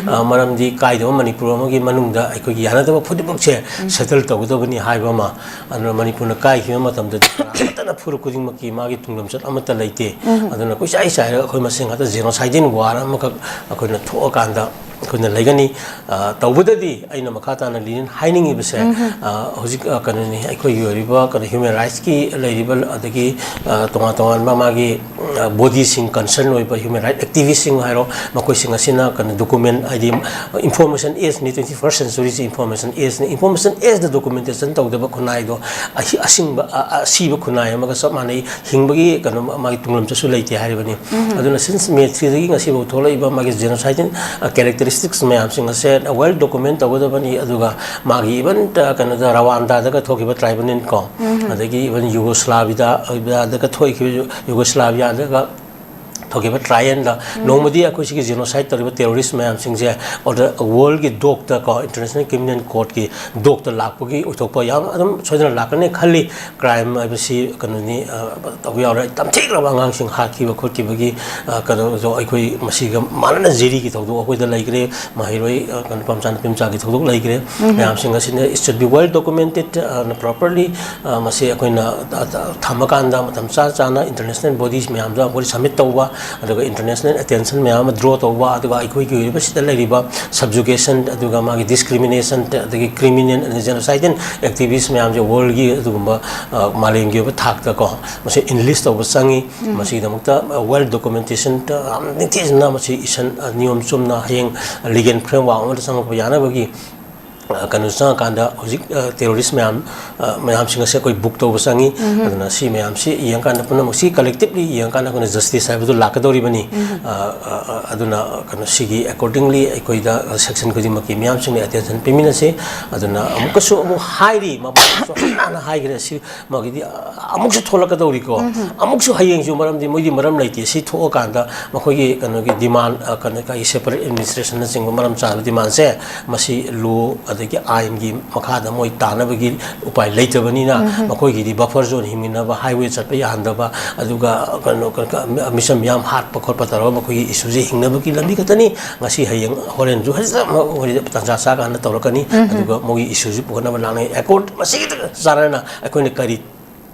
ꯃꯔꯝꯗꯤ ꯀꯥꯏꯗꯕ ꯃꯅꯤꯄꯨꯔ ꯑꯃꯒꯤ ꯃꯅꯨꯡꯗ ꯑꯩꯈꯣꯏꯒꯤ ꯌꯥꯅꯗꯕ ꯈꯨꯗꯤꯡꯃꯛꯁꯦ settle ꯇꯧꯒꯗꯕꯅꯤ ꯍꯥꯏꯕ ꯑꯃ꯫ ꯑꯗꯨꯅ ꯃꯅꯤꯄꯨꯔꯅ ꯀꯥꯏꯈꯤꯕ ꯃꯇꯝꯗꯗꯤ ꯀꯅꯥꯃꯠꯇꯅ ꯐꯨꯔꯨꯞ ꯈꯨꯗꯤꯡꯃꯛꯀꯤ ꯃꯥꯒꯤ ꯇꯨꯡꯂꯝꯆꯠ ꯑꯃꯠꯇ ꯂꯩꯇꯦ꯫ ꯑꯗꯨꯅ ꯀꯣꯏꯆꯥꯏ ꯆꯥꯏꯔꯒ ꯑꯩꯈꯣꯏ ꯃꯁꯦꯟ ꯉꯥꯛꯇ genocide war ꯑꯃꯈꯛ ꯑꯩꯈꯣꯏꯅ ꯊꯣꯛꯑꯀꯥꯟꯗ ꯑꯩꯈꯣꯏꯅ ꯂꯩꯒꯅꯤ꯫ ꯇꯧꯕꯗꯗꯤ ꯑꯩꯅ ꯃꯈꯥ ꯇꯥꯅ ꯂꯤꯅꯤꯡ ꯍꯥꯏꯅꯤꯡꯉꯤꯕꯁꯦ, ꯍꯧꯖꯤꯛ ꯀꯩꯅꯣꯅꯤ, ꯑꯩꯈꯣꯏꯒꯤ ꯑꯣꯏꯔꯤꯕ ꯀꯩꯅꯣ human rightsꯀꯤ ꯂꯩꯔꯤꯕ, ꯑꯗꯒꯤ ꯇꯣꯉꯥꯟ ꯇꯣꯉꯥꯟꯕ ꯃꯥꯒꯤ bodyꯁꯤꯡ concern ꯑꯣꯏꯕ human right activistꯁꯤꯡ ꯍꯥꯏꯔꯣ, ꯃꯈꯣꯏꯁꯤꯡ ꯑꯁꯤꯅ ꯀꯩꯅꯣ document, ꯍꯥꯏꯗꯤ information ageꯅꯤ, twenty first centuryꯁꯤ information ageꯅꯤ, information ageꯗ documentation ꯇꯧꯗꯕ ꯈꯨꯟꯅꯥꯏꯗꯣ ꯑꯍꯤ-, ꯑꯁꯤꯡꯕ, ꯑ-, ꯑꯁꯤꯕ ꯈꯨꯟꯅꯥꯏ ꯑꯃꯒ ꯆꯞ ꯃꯥꯟꯅꯩ꯫ ꯍꯤꯡꯕꯒꯤ ꯀꯩꯅꯣ ꯃꯥꯒꯤ ꯇꯨꯡꯂꯝꯆꯠꯁꯨ ꯂꯩꯇꯦ ꯍꯥꯏꯔꯤꯕꯅꯤ꯫ ꯑꯗꯨꯅ since May threeꯗꯒꯤ ꯉꯁꯤꯐꯥꯎ ꯊꯣꯛꯂꯛꯏꯕ ꯃꯥꯒꯤ genocidean characteristics ꯃꯌꯥꯝꯁꯤꯡ ꯑꯁꯦ well document ꯇꯧꯒꯗꯕꯅꯤ꯫ ꯑꯗꯨꯒ ꯃꯥꯒꯤ even ꯀꯩꯅꯣꯗ ꯔꯋꯥꯟꯗꯥꯗꯒ ꯊꯣꯛꯈꯤꯕ tribunal ꯀꯣ, ꯑꯗꯒꯤ even Yugoslaviaꯗ, ꯗꯒ ꯊꯣꯛꯈꯤꯕ Yugoslaviaꯗꯒ ꯊꯣꯛꯈꯤꯕ ꯇ꯭ꯔꯥꯏꯌꯦꯜꯗ ꯅꯣꯡꯃꯗꯤ ꯑꯩꯈꯣꯏ ꯁꯤꯒꯤ ꯖꯦꯅꯣꯁꯥꯏꯠ ꯇꯧꯔꯤꯕ ꯇꯦꯔꯣꯔꯤꯁ ꯃꯌꯥꯝꯁꯤꯡꯁꯦ ꯑꯣꯔꯗꯔ ꯋꯥꯔꯜꯒꯤ ꯗꯣꯛꯇ ꯀꯣ, ꯏꯟꯇꯔꯅꯦꯁꯅꯦꯜ ꯀ꯭ꯔꯤꯃꯤꯅꯦꯜ ꯀꯣꯔꯠꯀꯤ ꯗꯣꯛꯇ ꯂꯥꯛꯄꯒꯤ ꯑꯣꯏꯊꯣꯛꯄ ꯌꯥꯝ ꯑꯗꯨꯝ ꯁꯣꯏꯗꯅ ꯂꯥꯛꯀꯅꯤ ꯈꯜꯂꯤ꯫ ꯀ꯭ꯔꯥꯏꯝ ꯍꯥꯏꯕꯁꯤ ꯀꯩꯅꯣꯅꯤ, ꯑ, ꯇꯧꯕ ꯌꯥꯎꯔꯦ꯫ ꯇꯝꯊꯤꯈ꯭ꯔꯕ ꯑꯉꯥꯡꯁꯤꯡ ꯍꯥꯠꯈꯤꯕ ꯈꯣꯠꯈꯤꯕꯒꯤ, ꯑ, ꯀꯩꯅꯣꯗꯣ ꯑꯩꯈꯣꯏ ꯃꯁꯤꯒ ꯃꯥꯟꯅꯅ ꯖꯦꯔꯤꯒꯤ ꯊꯧꯗꯣꯛ ꯑꯩꯈꯣꯏꯗ ꯂꯩꯈ꯭ꯔꯦ꯫ ꯃꯍꯩꯔꯣꯏ, ꯑ, ꯀꯩꯅꯣ, ꯅꯨꯄꯥ ꯃꯆꯥ ꯅꯨꯄꯤ ꯃꯆꯥꯒꯤ ꯊꯧꯗꯣꯛ ꯂꯩꯈ꯭ꯔꯦ꯫ ꯃꯌꯥꯝꯁꯤꯡ ꯑꯁꯤꯅ it should be well documented, ꯑ, properly, ꯑ, ꯃꯁꯤ ꯑꯩꯈꯣꯏꯅ, ꯑ, ꯑ, ꯊꯝꯃꯀꯥꯟꯗ ꯃꯇꯝ ꯆꯥ ꯆꯥꯅ ꯏꯟꯇꯔꯅꯦꯁꯅꯦꯜ ꯕꯣꯗꯤꯁ ꯃꯌꯥꯝꯗ ꯑꯩꯈꯣꯏ ꯁꯕꯃꯤꯠ ꯇꯧꯕ, ꯑꯗꯨꯒ ꯏꯟꯇꯔꯅꯦꯁꯅꯦꯜ ꯑꯦꯇꯦꯟꯁꯟ ꯃꯌꯥꯝ ꯑꯃ ꯗ꯭ꯔꯣ ꯇꯧꯕ, ꯑꯗꯨꯒ ꯑꯩꯈꯣꯏꯒꯤ ꯑꯣꯏꯔꯤꯕ ꯁꯤꯗ ꯂꯩꯔꯤꯕ ꯁꯕꯖꯨꯒꯦꯁꯟ, ꯑꯗꯨꯒ ꯃꯥꯒꯤ ꯗꯤꯁꯀ꯭ꯔꯤꯃꯤꯅꯦꯁꯟ, ꯑꯗꯒꯤ ꯀ꯭ꯔꯤꯃꯤꯅꯦꯜ ꯑꯗꯩ ꯖꯦꯅꯣꯁꯥꯏꯗꯦꯜ ꯑꯦꯛꯇꯤꯚꯤꯁ ꯃꯌꯥꯝꯁꯦ ꯋꯥꯔꯜꯒꯤ ꯑꯗꯨꯒꯨꯝꯕ, ꯑ, ꯃꯥꯂꯦꯝꯒꯤ ꯑꯣꯏꯕ ꯊꯥꯛꯇꯀꯣ, ꯃꯁꯤ ꯏꯟꯂꯤꯁ ꯇꯧꯕ ꯆꯪꯉꯤ꯫ ꯃꯁꯤꯒꯤꯗꯃꯛꯇ, ꯑ, ꯋꯦꯜ ꯗꯣꯀꯨꯃꯦꯟꯇꯦꯁꯟ ꯌꯥꯝ ꯅꯤꯡꯊꯤꯖꯅ ꯃꯁꯤ ꯏꯁꯟ, ꯑ, ꯅꯤꯌꯣꯝ ꯆꯨꯝꯅ ꯍꯌꯦꯡ ꯂꯤꯒꯦꯜ ꯐ꯭ꯔꯦꯝꯋꯥꯔꯛ ꯑꯃꯗ ꯆꯪꯉꯛꯄ ꯌꯥꯅꯕꯒꯤ, ꯑ, ꯀꯩꯅꯣ ꯆꯪꯉꯀꯥꯟꯗ ꯍꯧꯖꯤꯛ, ꯑ, ꯇꯦꯔꯣꯔꯤꯁ ꯃꯌꯥꯝ, ꯑ, ꯃꯌꯥꯝꯁꯤꯡ ꯑꯁꯦ ꯑꯩꯈꯣꯏ ꯕꯨꯛ ꯇꯧꯕ ꯆꯪꯉꯤ꯫ ꯑꯗꯨꯅ ꯁꯤ ꯃꯌꯥꯝꯁꯤ ꯌꯦꯡꯉꯀꯥꯟꯗ, ꯄꯨꯝꯅꯃꯛꯁꯤ ꯀꯂꯦꯛꯇꯤꯞꯂꯤ ꯌꯦꯡꯉꯀꯥꯟꯗ ꯑꯩꯈꯣꯏꯅ ꯖꯁꯇꯤꯁ ꯍꯥꯏꯕꯗꯨ ꯂꯥꯛꯀꯗꯧꯔꯤꯕꯅꯤ꯫ ꯑ, ꯑ, ꯑ, ꯑꯗꯨꯅ ꯀꯩꯅꯣ ꯁꯤꯒꯤ ꯑꯦꯀꯣꯔꯗꯤꯡꯂꯤ ꯑꯩꯈꯣꯏꯗ, ꯑ, ꯁꯦꯛꯁꯟ ꯈꯨꯗꯤꯡꯃꯛꯀꯤ ꯃꯤꯌꯥꯝꯁꯤꯡꯅ ꯑꯦꯇꯦꯟꯁꯟ ꯄꯤꯃꯤꯟꯅꯁꯤ꯫ ꯑꯗꯨꯅ ꯑꯃꯨꯛꯀꯁꯨ ꯑꯃꯨꯛ ꯍꯥꯏꯔꯤ, ꯃꯃꯥꯡꯗꯁꯨ ꯍꯟꯅ ꯍꯟꯅ ꯍꯥꯏꯈ꯭ꯔꯦ, ꯁꯤ ꯃꯥꯒꯤꯗꯤ, ꯑ, ꯑꯃꯨꯛꯁꯨ ꯊꯣꯛꯂꯛꯀꯗꯧꯔꯤꯀꯣ꯫ ꯑꯃꯨꯛꯁꯨ ꯍꯌꯦꯡꯁꯨ, ꯃꯔꯝꯗꯤ ꯃꯣꯏꯗꯤ ꯃꯔꯝ ꯂꯩꯇꯦ꯫ ꯁꯤ ꯊꯣꯛꯑꯀꯥꯟꯗ ꯃꯈꯣꯏꯒꯤ ꯀꯩꯅꯣꯒꯤ ꯗꯤꯃꯥꯟ, ꯑ, ꯀꯩꯅꯣ, ꯀꯩ, ꯁꯦꯄꯔꯦꯠ ꯑꯦꯗꯃꯤꯅꯤꯁꯇ꯭ꯔꯦꯁꯟꯅꯆꯤꯡꯕ ꯃꯔꯝ ꯆꯥꯕ ꯗꯤꯃꯥꯟꯁꯦ, ꯃꯁꯤ ꯂꯣ ꯑꯗꯒꯤ ꯑꯥꯏꯟꯒꯤ ꯃꯈꯥꯗ ꯃꯣꯏ ꯇꯥꯅꯕꯒꯤ ꯎꯄꯥꯏ ꯂꯩꯇꯕꯅꯤꯅ, ꯃꯈꯣꯏꯒꯤꯗꯤ ꯕꯐꯔ ꯖꯣꯟ ꯍꯤꯡꯃꯤꯟꯅꯕ, ꯍꯥꯏꯋꯦ ꯆꯠꯄ ꯌꯥꯍꯟꯗꯕ, ꯑꯗꯨꯒ ꯀꯩꯅꯣ, ꯀꯩꯅꯣ, ꯃꯤꯆꯝ ꯃꯤꯌꯥꯝ ꯍꯥꯠꯄ ꯈꯣꯠꯄ ꯇꯧꯔꯒ ꯃꯈꯣꯏꯒꯤ ꯏꯁꯨꯁꯦ ꯍꯤꯡꯅꯕꯒꯤ ꯂꯝꯕꯤ ꯈꯛꯇꯅꯤ꯫ ꯉꯁꯤ ꯍꯌꯦꯡ ꯍꯣꯔꯦꯟꯁꯨ ꯍꯧꯖꯤꯛ ꯑꯃ ꯑꯣꯏꯔꯤꯗ ꯇꯥꯟꯖꯥ ꯆꯥꯀꯥꯟꯗ ꯇꯧꯔꯛꯀꯅꯤ꯫ ꯑꯗꯨꯒ ꯃꯣꯏꯒꯤ ꯏꯁꯨꯁꯤ ꯄꯨꯈꯠꯅꯕ ꯂꯥꯛꯅꯩ꯫ ꯑꯦꯀꯣꯔꯗ ꯃꯁꯤꯒꯤꯗ ꯆꯥꯟꯅꯅ ꯑꯩꯈꯣꯏꯅ ꯀꯔꯤ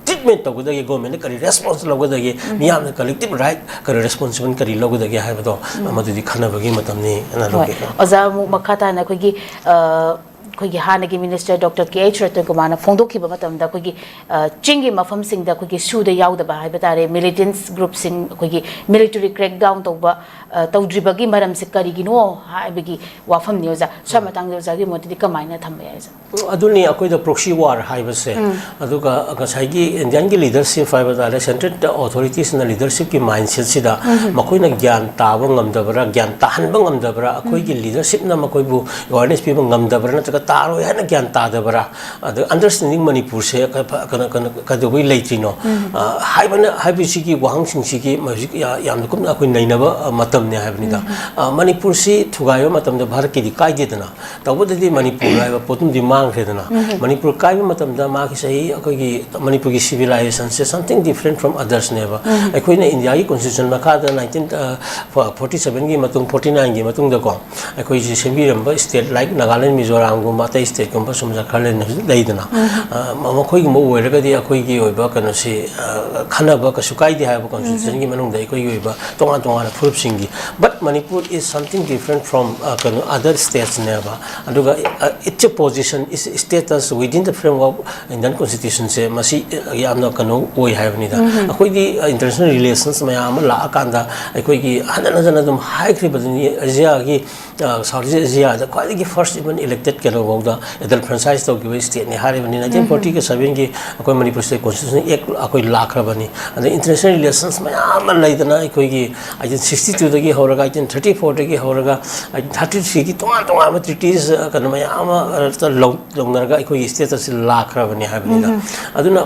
ꯇ꯭ꯔꯤꯠꯃꯦꯟ ꯇꯧꯒꯗꯒꯦ, ꯒꯣꯔꯃꯦꯟꯅ ꯀꯔꯤ ꯔꯦꯁꯄꯣꯟꯁ ꯂꯧꯒꯗꯒꯦ, ꯃꯤꯌꯥꯝꯅ ꯀꯂꯦꯛꯇꯤꯚ ꯔꯥꯏꯠ ꯀꯔꯤ ꯔꯦꯁꯄꯣꯟꯁꯤꯕꯜ ꯀꯔꯤ ꯂꯧꯒꯗꯒꯦ ꯍꯥꯏꯕꯗꯣ, ꯃꯗꯨꯗꯤ ꯈꯟꯅꯕꯒꯤ ꯃꯇꯝꯅꯤ, ꯑꯅ ꯍꯣꯏ, ꯂꯧꯒꯦ꯫ ꯑꯣꯖꯥ, ꯑꯃꯨꯛ ꯃꯈꯥ ꯇꯥꯅ ꯑꯩꯈꯣꯏꯒꯤ, ꯑ, ꯑꯩꯈꯣꯏꯒꯤ ꯍꯥꯟꯅꯒꯤ ꯃꯤꯅꯤꯁꯇꯔ ꯗꯣꯛꯇꯔ ꯀꯦ ꯑꯩꯆ ꯔꯇꯟꯀꯨꯃꯥꯔꯅ ꯐꯣꯡꯗꯣꯛꯈꯤꯕ ꯃꯇꯝꯗ, ꯑꯩꯈꯣꯏꯒꯤ, ꯑ, ꯆꯤꯡꯒꯤ ꯃꯐꯝꯁꯤꯡꯗ ꯑꯩꯈꯣꯏꯒꯤ ꯁꯨꯗ ꯌꯥꯎꯗꯕ ꯍꯥꯏꯕ ꯇꯥꯔꯦ, ꯃꯤꯂꯤꯇꯦꯟꯁ ꯒ꯭ꯔꯨꯞꯁꯤꯡ, ꯑꯩꯈꯣꯏꯒꯤ ꯃꯤꯂꯤꯇꯔꯤ ꯀ꯭ꯔꯦꯛ ꯗꯥꯎꯟ ꯇꯧꯕ, ꯑ, ꯇꯧꯗ꯭ꯔꯤꯕꯒꯤ ꯃꯔꯝꯁꯦ ꯀꯔꯤꯒꯤꯅꯣ ꯍꯥꯏꯕꯒꯤ ꯋꯥꯐꯝꯅꯤ, ꯑꯣꯖꯥ꯫ ꯁ꯭ꯋꯥꯏ ꯃꯇꯥꯡꯗ ꯑꯣꯖꯥꯒꯤ ꯃꯣꯠꯇꯗꯤ ꯀꯃꯥꯏꯅ ꯊꯝꯕ ꯌꯥꯏ, ꯑꯣꯖꯥ? ꯑꯗꯨꯅꯤ ꯑꯩꯈꯣꯏꯗ ꯄ꯭ꯔꯣꯛꯁꯤ ꯋꯥꯔ ꯍꯥꯏꯕꯁꯦ꯫ ꯑꯗꯨꯒ ꯉꯁꯥꯏꯒꯤ ꯏꯟꯗꯤꯌꯟꯒꯤ ꯂꯤꯗꯔꯁꯤꯞ ꯍꯥꯏꯕ ꯇꯥꯔꯦ, ꯁꯦꯟꯇ꯭ꯔꯦꯜ ꯑꯣꯊꯣꯔꯤꯇꯤꯁꯅ ꯂꯤꯗꯔꯁꯤꯞꯀꯤ ꯃꯥꯏꯟꯁꯦꯠꯁꯤꯗ ꯃꯈꯣꯏꯅ ꯒ꯭ꯌꯥꯟ ꯇꯥꯕ ꯉꯝꯗꯕ꯭ꯔꯥ, ꯒ꯭ꯌꯥꯟ ꯇꯥꯍꯟꯕ ꯉꯝꯗꯕ꯭ꯔꯥ, ꯑꯩꯈꯣꯏꯒꯤ ꯂꯤꯗꯔꯁꯤꯞꯅ ꯃꯈꯣꯏꯕꯨ ꯑꯦꯋꯥꯔꯅꯦꯁ ꯄꯤꯕ ꯉꯝꯗꯕ꯭ꯔꯥ, ꯅꯠꯇ꯭ꯔꯒ ꯇꯥꯔꯣꯏ ꯍꯥꯏꯅ ꯒ꯭ꯌꯥꯟ ꯇꯥꯗꯕ꯭ꯔꯥ? ꯑꯗ ꯑꯟꯗꯔꯁ꯭ꯇꯦꯟꯗꯤꯡ ꯃꯅꯤꯄꯨꯔꯁꯦ ꯀ-, ꯐ-, ꯀꯩꯅꯣ, ꯀꯩꯅꯣ, ꯀꯩꯗꯧꯕꯩ ꯂꯩꯇ꯭ꯔꯤꯅꯣ? ꯑ, ꯍꯥꯏꯕꯅ, ꯍꯥꯏꯕꯁꯤꯒꯤ ꯋꯥꯍꯪꯁꯤꯡꯁꯤꯒꯤ ꯍꯧꯖꯤꯛ ꯌꯥ-, ꯌꯥꯝꯅ ꯀꯨꯞꯅ ꯑꯩꯈꯣꯏ ꯅꯩꯅꯕ, ꯑ, ꯃꯇꯝꯅꯦ ꯍꯥꯏꯕꯅꯤꯗ꯫ ꯑ, ꯃꯅꯤꯄꯨꯔꯁꯤ ꯊꯨꯒꯥꯏꯕ ꯃꯇꯝꯗ ꯚꯥꯔꯠꯀꯤꯗꯤ ꯀꯥꯏꯗꯦꯗꯅ, ꯇꯧꯕꯇꯗꯤ ꯃꯅꯤꯄꯨꯔ ꯍꯥꯏꯕ ꯄꯣꯠꯇꯨꯝꯗꯤ ꯃꯥꯡꯈ꯭ꯔꯦꯗꯅ꯫ ꯃꯅꯤꯄꯨꯔ ꯀꯥꯏꯕ ꯃꯇꯝꯗ ꯃꯥꯒꯤ ꯆꯍꯤ, ꯑꯩꯈꯣꯏꯒꯤ ꯃꯅꯤꯄꯨꯔꯒꯤ ꯁꯤꯚꯤꯂꯥꯏꯖꯦꯁꯟꯁꯦ something different from others ꯅꯦꯕ꯫ ꯑꯩꯈꯣꯏꯅ ꯏꯟꯗꯤꯌꯥꯒꯤ ꯀꯣꯟꯁꯇꯤꯇ꯭ꯌꯨꯁꯟ ꯃꯈꯥꯗ ꯅꯥꯏꯟꯇꯤꯟ, ꯑ, ꯐ-, ꯐꯣꯔꯇꯤ ꯁꯚꯦꯟꯒꯤ ꯃꯇꯨꯡ, ꯐꯣꯔꯇꯤ ꯅꯥꯏꯟꯒꯤ ꯃꯇꯨꯡꯗꯀꯣ, ꯑꯩꯈꯣꯏꯁꯤ ꯁꯦꯝꯕꯤꯔꯝꯕ state like ꯅꯥꯒꯥꯂꯦꯟ, ꯃꯤꯖꯣꯔꯥꯝꯒꯨꯝꯕ, ꯑꯇꯩ ꯁ꯭ꯇꯦꯠꯀꯨꯝꯕ ꯁꯨꯝ ꯖꯥꯔꯈꯟꯗ ꯂꯩꯗꯅ, ꯑ, ꯃ-, ꯃꯈꯣꯏꯒꯨꯝꯕ ꯑꯣꯏꯔꯒꯗꯤ ꯑꯩꯈꯣꯏꯒꯤ ꯑꯣꯏꯕ ꯀꯩꯅꯣꯁꯤ, ꯑ, ꯈꯟꯅꯕ ꯀꯩꯁꯨ ꯀꯥꯏꯗꯦ ꯍꯥꯏꯕ ꯀꯣꯟꯁꯇꯤꯇ꯭ꯌꯨꯁꯟꯒꯤ ꯃꯅꯨꯡꯗ ꯑꯩꯈꯣꯏꯒꯤ ꯑꯣꯏꯕ ꯇꯣꯉꯥꯟ ꯇꯣꯉꯥꯟꯕ ꯐꯨꯔꯨꯞꯁꯤꯡꯒꯤ꯫ But Manipur is something different from, ꯑ, ꯀꯩꯅꯣ, other states ꯅꯦꯕ꯫ ꯑꯗꯨꯒ, ꯑ, it's a position, it's status within the framework Indian constitution ꯁꯦ ꯃꯁꯤ ꯌꯥꯝꯅ ꯀꯩꯅꯣ ꯑꯣꯏ ꯍꯥꯏꯕꯅꯤꯗ꯫ ꯑꯩꯈꯣꯏꯗꯤ, ꯑ, international relations ꯃꯌꯥꯝ ꯑꯃ ꯂꯥꯛꯑꯀꯥꯟꯗ ꯑꯩꯈꯣꯏꯒꯤ ꯍꯟꯖꯟ ꯍꯟꯖꯟꯅ ꯑꯗꯨꯝ ꯍꯥꯏꯈ꯭ꯔꯤꯕꯗꯨꯅꯤ, ꯑꯦꯁꯤꯌꯥꯒꯤ, ꯑ, South East Asia ꯗ ꯈ꯭ꯋꯥꯏꯗꯒꯤ first even elected ꯀꯩꯅꯣꯐꯥꯎꯗ adult franchise ꯇꯧꯈꯤꯕ state ꯅꯤ ꯍꯥꯏꯔꯤꯕꯅꯤ꯫ ꯅꯥꯏꯟꯇꯤꯟ ꯐꯣꯔꯇꯤꯒ ꯁꯚꯦꯟꯒꯤ ꯑꯩꯈꯣꯏ ꯃꯅꯤꯄꯨꯔ state constitution act ꯑꯩꯈꯣꯏ ꯂꯥꯛꯈ꯭ꯔꯕꯅꯤ꯫ ꯑꯗꯩ international relations ꯃꯌꯥꯝ ꯑꯃ ꯂꯩꯗꯅ ꯑꯩꯈꯣꯏꯒꯤ ꯑꯩꯠꯇꯤꯟ ꯁꯤꯛꯁꯇꯤ ꯇꯨꯗꯒꯤ ꯍꯧꯔꯒ, ꯑꯩꯠꯇꯤꯟ ꯊꯥꯔꯇꯤ ꯐꯣꯔꯗꯒꯤ ꯍꯧꯔꯒ, ꯑꯩꯠꯇꯤꯟ ꯊꯥꯔꯇꯤ ꯊ꯭ꯔꯤꯒꯤ ꯇꯣꯉꯥꯟ ꯇꯣꯉꯥꯟꯕ treaties, ꯑ, ꯀꯩꯅꯣ ꯃꯌꯥꯝ ꯑꯃ, ꯑ, ꯂꯧ-, ꯂꯧꯅꯔꯒ ꯑꯩꯈꯣꯏꯒꯤ status ꯁꯤ ꯂꯥꯛꯈ꯭ꯔꯕꯅꯤ ꯍꯥꯏꯕꯅꯤꯗ꯫ ꯑꯗꯨꯅ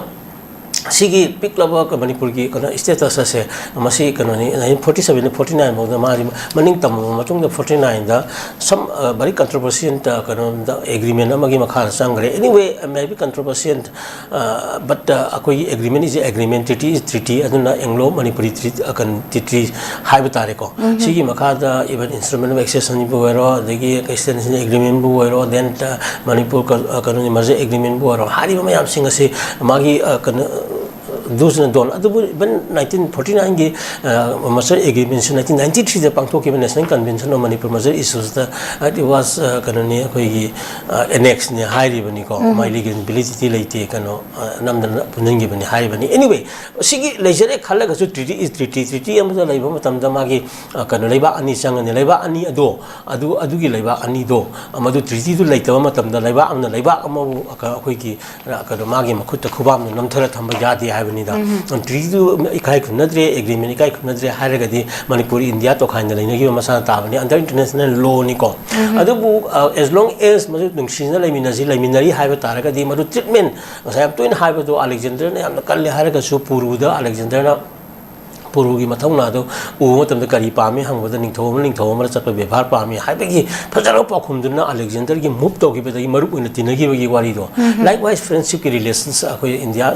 ꯁꯤꯒꯤ ꯄꯤꯛꯂꯕ ꯃꯅꯤꯄꯨꯔꯒꯤ ꯀꯩꯅꯣ status ꯑꯁꯦ ꯃꯁꯤ ꯀꯩꯅꯣꯅꯤ, nineteen forty seven forty nine ꯐꯥꯎꯗ ꯃꯥꯗꯤ ꯃꯅꯤꯡ ꯇꯝꯃꯕ ꯃꯇꯨꯡꯗ ꯐꯣꯔꯇꯤ ꯅꯥꯏꯟꯗ some, ꯑ, very controversial, ꯑ, ꯀꯩꯅꯣꯗ agreement ꯑꯃꯒꯤ ꯃꯈꯥꯗ ꯆꯪꯈ꯭ꯔꯦ꯫ Anyway, maybe controversial, ꯑ, but, ꯑ, ꯑꯩꯈꯣꯏꯒꯤ agreement is agreement, treaty is treaty, ꯑꯗꯨꯅ Anglo Manipuri treaty, ꯑ, ꯀꯩꯅꯣ, treaty ꯍꯥꯏꯕ ꯇꯥꯔꯦꯀꯣ꯫ ꯁꯤꯒꯤ ꯃꯈꯥꯗ even instrument of accession ꯕꯨ ꯑꯣꯏꯔꯣ, ꯑꯗꯒꯤ extension agreement ꯕꯨ ꯑꯣꯏꯔꯣ, then, ꯑ, ꯃꯅꯤꯄꯨꯔ ꯀ-, ꯑ, ꯀꯩꯅꯣꯅꯤ, merger agreement ꯕꯨ ꯑꯣꯏꯔꯣ, ꯍꯥꯏꯔꯤꯕ ꯃꯌꯥꯝꯁꯤꯡ ꯑꯁꯤ ꯃꯥꯒꯤ, ꯑ, ꯀꯩꯅꯣ, do's and don't, ꯑꯗꯨꯕꯨ even ꯅꯥꯏꯟꯇꯤꯟ ꯐꯣꯔꯇꯤ ꯅꯥꯏꯟꯒꯤ, ꯑ, merger agreement ꯁꯤ ꯅꯥꯏꯟꯇꯤꯟ ꯅꯥꯏꯟꯇꯤ ꯊ꯭ꯔꯤꯗ ꯄꯥꯡꯊꯣꯛꯈꯤꯕ National Convention of Manipur Merger Issues the, it was, ꯑ, ꯀꯩꯅꯣꯅꯤ, ꯑꯩꯈꯣꯏꯒꯤ, ꯑ, annex ꯅꯤ ꯍꯥꯏꯔꯤꯕꯅꯤꯀꯣ, ꯃꯥꯒꯤ legal validity ꯂꯩꯇꯦ, ꯀꯩꯅꯣ, ꯑ, ꯅꯝꯗꯅ ꯄꯨꯟꯁꯤꯟꯈꯤꯕꯅꯤ ꯍꯥꯏꯔꯤꯕꯅꯤ꯫ Anyway, ꯁꯤꯒꯤ ꯂꯩꯖꯔꯦ ꯈꯜꯂꯒꯁꯨ treaty is treaty, treaty ꯑꯃꯗ ꯂꯩꯕ ꯃꯇꯝꯗ ꯃꯥꯒꯤ, ꯑ, ꯀꯩꯅꯣ, ꯂꯩꯕꯥꯛ ꯑꯅꯤ ꯆꯪꯒꯅꯤ꯫ ꯂꯩꯕꯥꯛ ꯑꯅꯤ ꯑꯗꯣ, ꯑꯗꯨ, ꯑꯗꯨꯒꯤ ꯂꯩꯕꯥꯛ ꯑꯅꯤꯗꯣ, ꯑ, ꯃꯗꯨ treaty ꯗꯨ ꯂꯩꯇꯕ ꯃꯇꯝꯗ ꯂꯩꯕꯥꯛ ꯑꯃꯅ ꯂꯩꯕꯥꯛ ꯑꯃꯕꯨ, ꯑ, ꯑꯩꯈꯣꯏꯒꯤ, ꯑ, ꯀꯩꯅꯣ, ꯃꯥꯒꯤ ꯃꯈꯨꯠꯇ ꯈꯨꯕꯥꯛꯅ ꯅꯝꯊꯔ ꯊꯝꯕ ꯌꯥꯗꯦ ꯍꯥꯏꯕꯅꯤ꯫ ꯅꯤꯗ꯫ ꯇ꯭ꯔꯤꯇꯤꯗꯨ ꯏꯀꯥꯏ ꯈꯨꯝꯅꯗ꯭ꯔꯦ, ꯑꯦꯒ꯭ꯔꯤꯃꯦꯟ ꯏꯀꯥꯏ ꯈꯨꯝꯅꯗ꯭ꯔꯦ ꯍꯥꯏꯔꯒꯗꯤ ꯃꯅꯤꯄꯨꯔ ꯏꯟꯗꯤꯌꯥ ꯇꯣꯈꯥꯏꯅ ꯂꯩꯅꯈꯤꯕ ꯃꯁꯥꯅ ꯇꯥꯕꯅꯤ, under international law ꯅꯤꯀꯣ꯫ ꯑꯗꯨꯕꯨ ꯑꯦꯁ ꯂꯣꯡ ꯑꯦꯁ ꯃꯗꯨ ꯅꯨꯡꯁꯤꯅ ꯂꯩꯃꯤꯟꯅꯁꯤ, ꯂꯩꯃꯤꯟꯅꯔꯤ ꯍꯥꯏꯕ ꯇꯥꯔꯒꯗꯤ ꯃꯗꯨ ꯇ꯭ꯔꯤꯠꯃꯦꯟ, ꯉꯁꯥꯏ ꯌꯥꯝ ꯇꯣꯏꯅ ꯍꯥꯏꯕꯗꯣ, ꯑꯂꯦꯛꯖꯦꯟꯗꯔꯅ ꯌꯥꯝꯅ ꯀꯜꯂꯦ ꯍꯥꯏꯔꯒꯁꯨ ꯄꯨꯔꯨꯗ ꯑꯂꯦꯛꯖꯦꯟꯗꯔꯅ ꯄꯨꯔꯨꯒꯤ ꯃꯊꯧꯅꯥꯗꯣ ꯎꯕ ꯃꯇꯝꯗ ꯀꯔꯤ ꯄꯥꯝꯃꯤ ꯍꯪꯕꯗ ꯅꯤꯡꯊꯧ ꯑꯃꯅ ꯅꯤꯡꯊꯧ ꯑꯃꯅ ꯆꯠꯄ ꯕꯦꯕꯥꯔ ꯄꯥꯝꯃꯤ ꯍꯥꯏꯕꯒꯤ ꯐꯖꯔꯕ ꯄꯥꯎꯈꯨꯝꯗꯨꯅ ꯑꯂꯦꯛꯖꯦꯟꯗꯔꯒꯤ ꯃꯨꯞ ꯇꯧꯈꯤꯕꯗꯒꯤ ꯃꯔꯨꯞ ꯑꯣꯏꯅ ꯇꯤꯟꯅꯈꯤꯕꯒꯤ ꯋꯥꯔꯤꯗꯣ꯫ Likewise, friendship ꯀꯤ relations ꯑꯩꯈꯣꯏ ꯏꯟꯗꯤꯌꯥ,